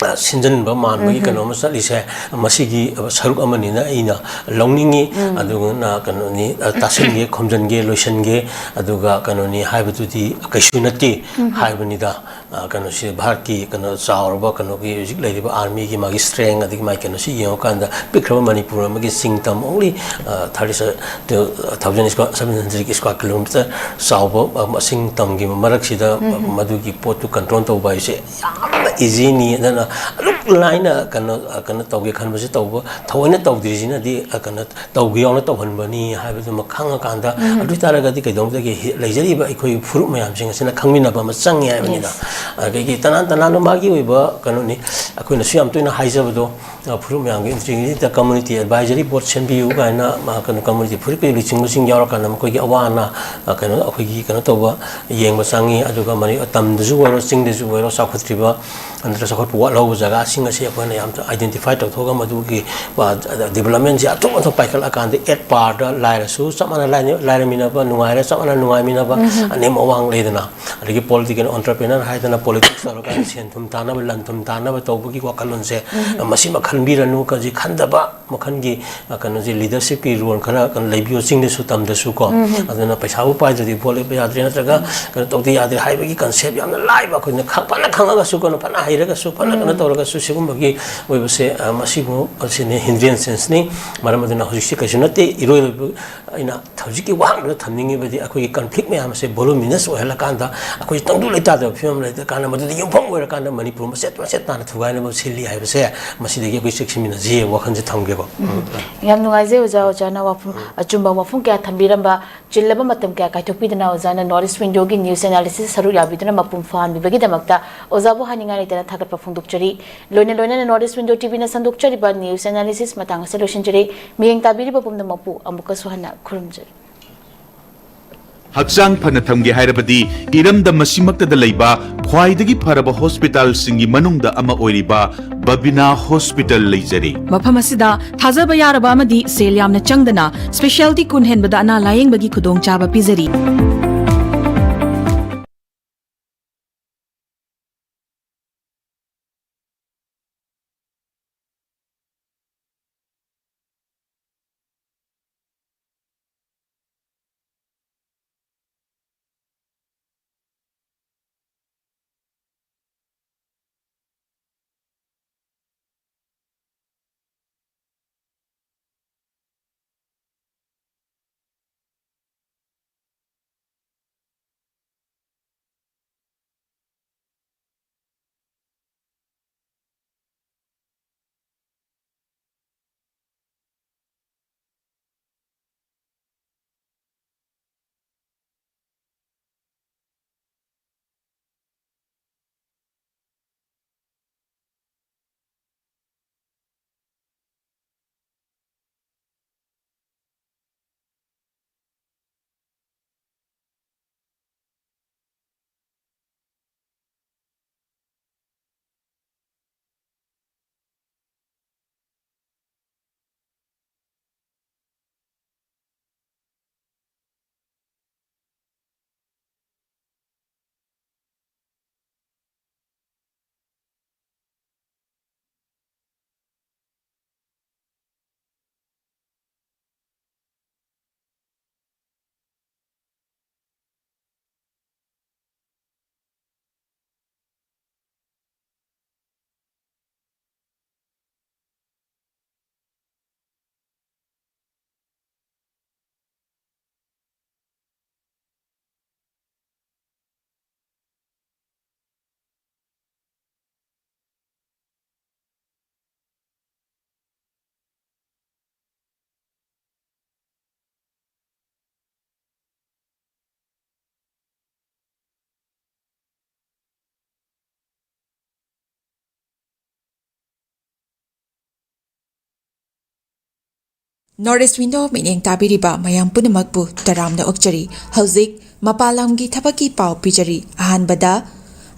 ꯑ, ꯁꯤꯟꯖꯟꯕ ꯃꯥꯟꯕꯒꯤ ꯀꯩꯅꯣ ꯑꯃ ꯆꯠꯂꯤꯁꯦ, ꯃꯁꯤꯒꯤ ꯁꯔꯨꯛ ꯑꯃꯅꯤꯅ ꯑꯩꯅ ꯂꯧꯅꯤꯡꯉꯤ꯫ ꯑꯗꯨꯅ ꯀꯩꯅꯣꯅꯤ, ꯑ, ꯇꯥꯁꯤꯟꯒꯦ, ꯈꯣꯝꯖꯤꯟꯒꯦ, ꯂꯣꯏꯁꯤꯟꯒꯦ, ꯑꯗꯨꯒ ꯀꯩꯅꯣꯅꯤ ꯍꯥꯏꯕꯗꯨꯗꯤ ꯀꯩꯁꯨ ꯅꯠꯇꯦ ꯍꯥꯏꯕꯅꯤꯗ꯫ ꯑ, ꯀꯩꯅꯣꯁꯤ ꯚꯥꯔꯠꯀꯤ ꯀꯩꯅꯣ ꯆꯥꯎꯔꯕ ꯀꯩꯅꯣꯒꯤ ꯍꯧꯖꯤꯛ ꯂꯩꯔꯤꯕ armyꯒꯤ ꯃꯥꯒꯤ strength, ꯑꯗꯒꯤ ꯃꯥꯒꯤ ꯀꯩꯅꯣꯁꯤ ꯌꯦꯡꯉꯀꯥꯟꯗ ꯄꯤꯛꯈ꯭ꯔꯕ ꯃꯅꯤꯄꯨꯔ ꯑꯃꯒꯤ ꯆꯤꯡ ꯇꯝ only, ꯑ, thirty thousand square, seven hundred square kilometer ꯆꯥꯎꯕ, ꯑ, ꯃꯁꯤꯡ ꯇꯝꯒꯤ ꯃꯔꯛꯁꯤꯗ ꯃꯗꯨꯒꯤ ꯄꯣꯠꯇꯨ control ꯇꯧꯕ ꯍꯥꯏꯕꯁꯦ ꯌꯥꯝꯅ easyꯅꯤ꯫ ꯑꯗꯨꯅ ꯑꯗꯨꯛ ꯂꯥꯏꯅ ꯀꯩꯅꯣ, ꯑ, ꯀꯩꯅꯣ ꯇꯧꯒꯦ ꯈꯟꯕꯁꯦ ꯇꯧꯕ, ꯊꯑꯣꯏꯅ ꯇꯧꯗ꯭ꯔꯤꯁꯤꯅꯗꯤ, ꯑ, ꯀꯩꯅꯣ ꯇꯧꯒꯦ ꯌꯥꯎꯅ ꯇꯧꯍꯟꯕꯅꯤ ꯍꯥꯏꯕꯗꯨꯃ ꯈꯪꯉꯀꯥꯟꯗ, ꯑꯗꯨ ꯑꯣꯏꯇꯥꯔꯒꯗꯤ ꯀꯩꯗꯧꯅꯗꯒꯦ ꯍꯤ-, ꯂꯩꯖꯔꯤꯕ ꯑꯩꯈꯣꯏ ꯐꯨꯔꯨꯞ ꯃꯌꯥꯝꯁꯤꯡ ꯑꯁꯤꯅ ꯈꯪꯃꯤꯟꯅꯕ ꯑꯃ ꯆꯪꯉꯦ ꯍꯥꯏꯕꯅꯤꯗ꯫ ꯑꯗꯒꯤ ꯇꯅꯥꯟ ꯇꯅꯥꯟꯕ ꯃꯥꯒꯤ ꯑꯣꯏꯕ ꯀꯩꯅꯣꯅꯤ, ꯑꯩꯈꯣꯏꯅꯁꯨ ꯌꯥꯝ ꯇꯣꯏꯅ ꯍꯥꯏꯖꯕꯗꯣ, ꯑ, ꯐꯨꯔꯨꯞ ꯃꯌꯥꯝꯒꯤ ꯏꯟꯇ꯭ꯔꯤꯒꯤꯗ community advisory board ꯁꯦꯝꯕꯤꯌꯨ ꯀꯥꯏꯅ, ꯃꯥ ꯀꯩꯅꯣ community ꯐꯨꯔꯨꯞꯀꯤ ꯂꯨꯆꯤꯡꯕꯁꯤꯡ ꯌꯥꯎꯔꯀꯥꯟꯗ ꯃꯈꯣꯏꯒꯤ ꯑꯋꯥ ꯑꯅꯥ, ꯑ, ꯀꯩꯅꯣ ꯑꯩꯈꯣꯏꯒꯤ ꯀꯩꯅꯣ ꯇꯧꯕ ꯌꯦꯡꯕ ꯆꯪꯉꯤ꯫ ꯑꯗꯨꯒ ꯃꯅꯤ-, ꯇꯝꯗꯁꯨ ꯑꯣꯏꯔꯣ, ꯆꯤꯡꯗꯁꯨ ꯑꯣꯏꯔꯣ, ꯆꯥꯎꯈꯠꯇ꯭ꯔꯤꯕ ꯅꯠꯇ꯭ꯔꯒ ꯆꯥꯎꯈꯠꯄ ꯋꯥꯠꯍꯧꯕ ꯖꯒꯥꯁꯤꯡ ꯑꯁꯤ ꯑꯩꯈꯣꯏꯅ ꯌꯥꯝ identify ꯇꯧꯊꯣꯛꯑꯒ ꯃꯗꯨꯒꯤ, ꯑ, developmentꯁꯦ ꯑꯊꯨ ꯑꯊꯨ ꯄꯥꯏꯈꯠꯂꯀꯥꯟꯗ at parꯗ ꯂꯥꯏꯔꯁꯨ ꯆꯞ ꯃꯥꯟꯅ ꯂꯥꯏꯔ-, ꯂꯥꯏꯔꯃꯤꯟꯅꯕ, ꯅꯨꯡꯉꯥꯏꯔ ꯆꯞ ꯃꯥꯟꯅ ꯅꯨꯡꯉꯥꯏꯃꯤꯟꯅꯕ, ꯑꯅꯦꯝ ꯑꯋꯥꯡ ꯂꯩꯗꯅ, ꯑꯗꯒꯤ political entrepreneur ꯍꯥꯏꯗꯅ politics ꯇꯧꯔꯀꯥꯟꯗ ꯁꯦꯟ ꯊꯨꯝ ꯇꯥꯟꯅꯕ, ꯂꯟ ꯊꯨꯝ ꯇꯥꯟꯅꯕ ꯇꯧꯕꯒꯤ ꯋꯥꯈꯜꯂꯣꯟꯁꯦ, ꯃꯁꯤꯃ ꯈꯟꯕꯤꯔꯅꯨ, ꯀꯖꯤ ꯈꯟꯗꯕ ꯃꯈꯜꯒꯤ, ꯑ, ꯀꯩꯅꯣꯁꯦ leadershipꯀꯤ role ꯈꯔ ꯀꯩꯅꯣ ꯂꯩꯕꯤꯌꯣ, ꯆꯤꯡꯗꯁꯨ ꯇꯝꯗꯁꯨ ꯀꯣ꯫ ꯑꯗꯨꯅ ꯄꯩꯁꯥꯕꯨ ꯄꯥꯏꯗ꯭ꯔꯗꯤ ꯚꯣꯠ ꯂꯦꯞꯄ ꯌꯥꯗ꯭ꯔꯦ, ꯅꯠꯇ꯭ꯔꯒ ꯀꯩꯅꯣ ꯇꯧꯗ ꯌꯥꯗ꯭ꯔꯦ ꯍꯥꯏꯕꯒꯤ concept ꯌꯥꯝꯅ ꯂꯥꯏꯕ, ꯑꯩꯈꯣꯏꯅ ꯈ-, ꯐꯅ ꯈꯪꯉꯒꯁꯨ, ꯀꯩꯅꯣ ꯐꯅ ꯍꯩꯔꯒꯁꯨ, ꯐꯅ ꯀꯩꯅꯣ ꯇꯧꯔꯒꯁꯨ ꯁꯤꯒꯨꯝꯕꯒꯤ ꯑꯣꯏꯕꯁꯦ, ꯑ, ꯃꯁꯤꯕꯨ ꯑꯁꯤꯅꯤ hindranceꯅꯤ꯫ ꯃꯔꯝ ꯑꯗꯨꯅ ꯍꯧꯖꯤꯛꯁꯤ ꯀꯩꯁꯨ ꯅꯠꯇꯦ, ꯏꯔꯣꯏ ꯂꯣꯏꯕ ꯑꯩꯅ ꯍꯧꯖꯤꯛꯀꯤ ꯋꯥꯍꯪꯗꯨꯗ ꯊꯝꯅꯤꯡꯉꯤꯕꯗꯤ ꯑꯩꯈꯣꯏꯒꯤ conflict ꯃꯌꯥꯝ ꯑꯁꯦ voluminous ꯑꯣꯏꯍꯜꯂꯀꯥꯟꯗ ꯑꯩꯈꯣꯏ ꯇꯪꯗꯨ ꯂꯩꯇꯥꯗꯕ ꯐꯤꯕꯝ ꯂꯩꯇ꯭ꯔꯀꯥꯟꯗ ꯃꯗꯨꯗ ꯌꯨꯝꯐꯝ ꯑꯣꯏꯔꯀꯥꯟꯗ ꯃꯅꯤꯄꯨꯔ ꯃꯆꯦꯠ ꯃꯆꯦꯠ ꯇꯥꯅ ꯊꯨꯒꯥꯏꯅꯕ ꯁꯤꯜꯂꯤ ꯍꯥꯏꯕꯁꯦ ꯃꯁꯤꯗꯒꯤ ꯑꯩꯈꯣꯏ ꯆꯦꯛꯁꯤꯟꯃꯤꯟꯅꯁꯤ ꯍꯥꯏꯕ ꯋꯥꯈꯜꯁꯦ ꯊꯝꯒꯦꯀꯣ꯫ ꯎꯝ꯫ ꯌꯥꯝ ꯅꯨꯡꯉꯥꯏꯖꯩ ꯑꯣꯖꯥ, ꯑꯣꯖꯥꯅ ꯋꯥꯐꯝ, ꯑꯆꯨꯝꯕ ꯋꯥꯐꯝ ꯀꯌꯥ ꯊꯝꯕꯤꯔꯝꯕ꯫ ꯆꯤꯜꯂꯕ ꯃꯇꯝ ꯀꯌꯥ ꯀꯥꯏꯊꯣꯛꯄꯤꯗꯨꯅ ꯑꯣꯖꯥꯅ North East Window ꯒꯤ news analysis ꯁꯔꯨꯛ ꯌꯥꯕꯤꯗꯨꯅ ꯃꯄꯨꯡ ꯐꯥꯍꯟꯕꯤꯕꯒꯤꯗꯃꯛꯇ ꯑꯣꯖꯥꯕꯨ ꯍꯥꯏꯅꯤꯡꯉꯥꯏ ꯂꯩꯇꯅ ꯊꯥꯒꯠꯄ ꯐꯣꯡꯗꯣꯛꯆꯔꯤ꯫ ꯂꯣꯏꯅ ꯂꯣꯏꯅꯅ North East Window T V ꯅ ꯁꯟꯗꯣꯛꯆꯔꯤꯕ news analysis ꯃꯇꯥꯡ ꯑꯁꯤ ꯂꯣꯏꯁꯤꯟꯖꯔꯤ꯫ ꯃꯤꯠꯌꯦꯡ ꯇꯥꯕꯤꯔꯤꯕ ꯄꯨꯝꯅꯃꯛꯄꯨ ꯑꯃꯨꯛꯀꯁꯨ ꯍꯟꯅ ꯈꯨꯔꯨꯝꯖꯔꯤ꯫ ꯍꯛꯆꯥꯡ ꯐꯅ ꯊꯝꯒꯦ ꯍꯥꯏꯔꯕꯗꯤ ꯏꯔꯝꯗꯝ ꯑꯁꯤꯃꯛꯇꯗ ꯂꯩꯕ ꯈ꯭ꯋꯥꯏꯗꯒꯤ ꯐꯔꯕ ꯍꯣꯁꯄꯤꯇꯥꯜꯁꯤꯡꯒꯤ ꯃꯅꯨꯡꯗ ꯑꯃ ꯑꯣꯏꯔꯤꯕ ꯕꯕꯤꯅꯥ ꯍꯣꯁꯄꯤꯇꯥꯜ ꯂꯩꯖꯔꯤ꯫ ꯃꯐꯝ ꯑꯁꯤꯗ ꯊꯥꯖꯕ ꯌꯥꯔꯕ ꯑꯃꯗꯤ ꯁꯦꯜ ꯌꯥꯝꯅ ꯆꯪꯗꯅ specialty ꯀꯨꯟ ꯍꯦꯟꯕꯗ ꯑꯅꯥ ꯂꯥꯌꯦꯡꯕꯒꯤ ꯈꯨꯗꯣꯡꯆꯥꯕ ꯄꯤꯖꯔꯤ꯫ North East Window ꯃꯤꯠꯌꯦꯡ ꯇꯥꯕꯤꯔꯤꯕ ꯃꯌꯥꯝ ꯄꯨꯝꯅꯃꯛꯄꯨ ꯇꯔꯥꯝꯅ ꯑꯣꯛꯆꯔꯤ꯫ ꯍꯧꯖꯤꯛ ꯃꯄꯥꯟ ꯂꯝꯒꯤ ꯊꯕꯛꯀꯤ ꯄꯥꯎ ꯄꯤꯖꯔꯤ꯫ ꯑꯍꯥꯟꯕꯗ,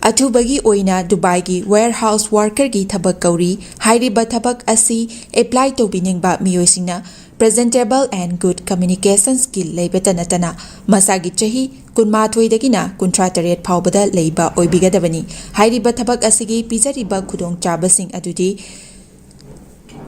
ꯑꯊꯨꯕꯒꯤ ꯑꯣꯏꯅ ꯗꯨꯕꯥꯏꯒꯤ warehouse workerꯒꯤ ꯊꯕꯛ ꯀꯧꯔꯤ꯫ ꯍꯥꯏꯔꯤꯕ ꯊꯕꯛ ꯑꯁꯤ apply ꯇꯧꯕꯤꯅꯤꯡꯕ ꯃꯤꯑꯣꯏꯁꯤꯡꯅ presentable and good communication skill ꯂꯩꯕꯇ ꯅꯠꯇꯅ ꯃꯁꯥꯒꯤ ꯆꯍꯤ ꯀꯨꯟꯃꯥꯊꯣꯏꯗꯒꯤꯅ ꯀꯨꯟꯊ꯭ꯔꯥ ꯇꯔꯦꯠ ꯐꯥꯎꯕꯗ ꯂꯩꯕ ꯑꯣꯏꯕꯤꯒꯗꯕꯅꯤ꯫ ꯍꯥꯏꯔꯤꯕ ꯊꯕꯛ ꯑꯁꯤꯒꯤ ꯄꯤꯖꯔꯤꯕ ꯈꯨꯗꯣꯡꯆꯥꯕꯁꯤꯡ ꯑꯗꯨꯗꯤ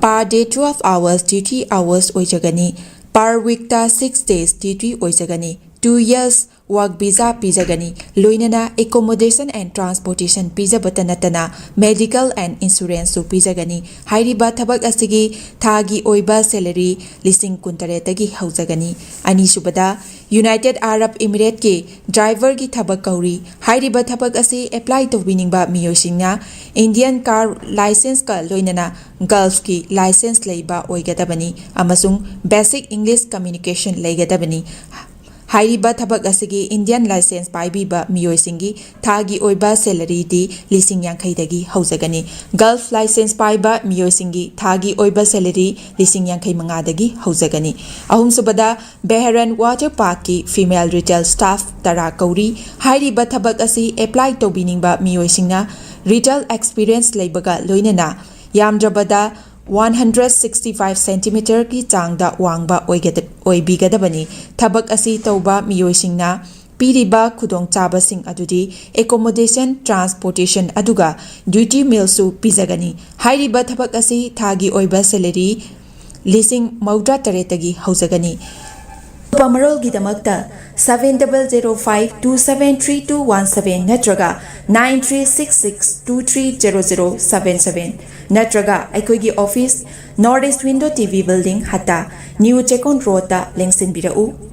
per day twelve hours duty hours ꯑꯣꯏꯖꯒꯅꯤ꯫ Per weekꯇ six days duty ꯑꯣꯏꯖꯒꯅꯤ꯫ Two years work visa ꯄꯤꯖꯒꯅꯤ꯫ ꯂꯣꯏꯅꯅ accommodation and transportation ꯄꯤꯖꯕꯇ ꯅꯠꯇꯅ medical and insuranceꯁꯨ ꯄꯤꯖꯒꯅꯤ꯫ ꯍꯥꯏꯔꯤꯕ ꯊꯕꯛ ꯑꯁꯤꯒꯤ ꯊꯥꯒꯤ ꯑꯣꯏꯕ salary ꯂꯤꯁꯤꯡ ꯀꯨꯟꯇꯔꯦꯠꯇꯒꯤ ꯍꯧꯖꯒꯅꯤ꯫ ꯑꯅꯤꯁꯨꯕꯗ, United Arab Emirateꯀꯤ driverꯒꯤ ꯊꯕꯛ ꯀꯧꯔꯤ꯫ ꯍꯥꯏꯔꯤꯕ ꯊꯕꯛ ꯑꯁꯤ apply ꯇꯧꯕꯤꯅꯤꯡꯕ ꯃꯤꯑꯣꯏꯁꯤꯡꯅ Indian car licenceꯀ ꯂꯣꯏꯅꯅ Gulfꯀꯤ license ꯂꯩꯕ ꯑꯣꯏꯒꯗꯕꯅꯤ ꯑꯃꯁꯨꯡ basic English communication ꯂꯩꯒꯗꯕꯅꯤ꯫ ꯍꯥꯏꯔꯤꯕ ꯊꯕꯛ ꯑꯁꯤꯒꯤ Indian license ꯄꯥꯏꯕꯤꯕ ꯃꯤꯑꯣꯏꯁꯤꯡꯒꯤ ꯊꯥꯒꯤ ꯑꯣꯏꯕ salaryꯗꯤ ꯂꯤꯁꯤꯡ ꯌꯥꯡꯈꯩꯗꯒꯤ ꯍꯧꯖꯒꯅꯤ꯫ Gulf license ꯄꯥꯏꯕ ꯃꯤꯑꯣꯏꯁꯤꯡꯒꯤ ꯊꯥꯒꯤ ꯑꯣꯏꯕ salary ꯂꯤꯁꯤꯡ ꯌꯥꯡꯈꯩ ꯃꯉꯥꯗꯒꯤ ꯍꯧꯖꯒꯅꯤ꯫ ꯑꯍꯨꯝꯁꯨꯕꯗ, Bahrain Water Parkꯀꯤ female retail staff ꯇꯔꯥ ꯀꯧꯔꯤ꯫ ꯍꯥꯏꯔꯤꯕ ꯊꯕꯛ ꯑꯁꯤ apply ꯇꯧꯕꯤꯅꯤꯡꯕ ꯃꯤꯑꯣꯏꯁꯤꯡꯅ retail experience ꯂꯩꯕꯒ ꯂꯣꯏꯅꯅ ꯌꯥꯝꯗ꯭ꯔꯕꯗ one hundred sixty five centimeterꯒꯤ ꯆꯥꯡꯗ ꯋꯥꯡꯕ ꯑꯣꯏꯒꯗ-, ꯑꯣꯏꯕꯤꯒꯗꯕꯅꯤ꯫ ꯊꯕꯛ ꯑꯁꯤ ꯇꯧꯕ ꯃꯤꯑꯣꯏꯁꯤꯡꯅ ꯄꯤꯔꯤꯕ ꯈꯨꯗꯣꯡꯆꯥꯕꯁꯤꯡ ꯑꯗꯨꯗꯤ accommodation, transportation ꯑꯗꯨꯒ duty mealꯁꯨ ꯄꯤꯖꯒꯅꯤ꯫ ꯍꯥꯏꯔꯤꯕ ꯊꯕꯛ ꯑꯁꯤ ꯊꯥꯒꯤ ꯑꯣꯏꯕ salary ꯂꯤꯁꯤꯡ ꯃꯧꯗ꯭ꯔꯥ ꯇꯔꯦꯠꯇꯒꯤ ꯍꯧꯖꯒꯅꯤ꯫ ꯑꯀꯨꯞꯄ ꯃꯔꯣꯜꯒꯤꯗꯃꯛꯇ seven double zero five two seven three two one seven ꯅꯠꯇ꯭ꯔꯒ nine three six six two three zero zero seven seven ꯅꯠꯇ꯭ꯔꯒ ꯑꯩꯈꯣꯏꯒꯤ office, North East Window T V Building, ꯍꯠꯇꯥ, New ꯆꯦꯛꯀꯣꯟ ꯔꯣꯗꯇ ꯂꯦꯡꯁꯤꯟꯕꯤꯔꯛꯎ꯫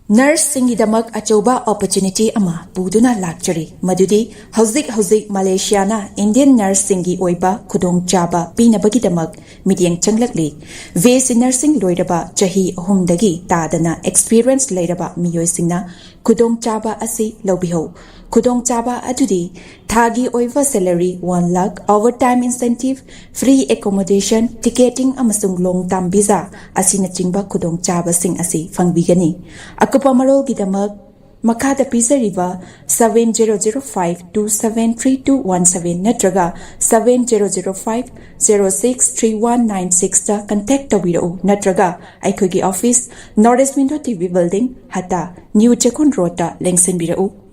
Nurseꯁꯤꯡꯒꯤꯗꯃꯛ ꯑꯆꯧꯕ opportunity ꯑꯃ ꯄꯨꯗꯨꯅ ꯂꯥꯛꯆꯔꯤ, ꯃꯗꯨꯗꯤ ꯍꯧꯖꯤꯛ ꯍꯧꯖꯤꯛ ꯃꯂꯦꯁꯤꯌꯥꯅ Indian nurseꯁꯤꯡꯒꯤ ꯑꯣꯏꯕ ꯈꯨꯗꯣꯡꯆꯥꯕ ꯄꯤꯅꯕꯒꯤꯗꯃꯛ ꯃꯤꯠꯌꯦꯡ ꯆꯪꯂꯛꯂꯤ꯫ B S C nursing ꯂꯣꯏꯔꯕ, ꯆꯍꯤ ꯑꯍꯨꯝꯗꯒꯤ ꯇꯥꯗꯅ experience ꯂꯩꯔꯕ ꯃꯤꯑꯣꯏꯁꯤꯡꯅ ꯈꯨꯗꯣꯡꯆꯥꯕ ꯑꯁꯤ ꯂꯧꯕꯤꯍꯧ꯫ ꯈꯨꯗꯣꯡꯆꯥꯕ ꯑꯗꯨꯗꯤ ꯊꯥꯒꯤ ꯑꯣꯏꯕ salary one lakh, overtime incentive, free accommodation, ticketing ꯑꯃꯁꯨꯡ long term visa ꯑꯁꯤꯅꯆꯤꯡꯕ ꯈꯨꯗꯣꯡꯆꯥꯕꯁꯤꯡ ꯑꯁꯤ ꯐꯪꯕꯤꯒꯅꯤ꯫ ꯑꯀꯨꯞꯄ ꯃꯔꯣꯜꯒꯤꯗꯃꯛ ꯃꯈꯥꯗ ꯄꯤꯖꯔꯤꯕ seven zero zero five two seven three two one seven ꯅꯠꯇ꯭ꯔꯒ seven zero zero five zero six three one nine sixꯇ contact ꯇꯧꯕꯤꯔꯛꯎ, ꯅꯠꯇ꯭ꯔꯒ ꯑꯩꯈꯣꯏꯒꯤ office North East Window T V Building, ꯍꯇꯥ, New ꯆꯦꯛꯀꯣꯟ ꯔꯣꯗꯇ ꯂꯦꯡꯁꯤꯟꯕꯤꯔꯛꯎ꯫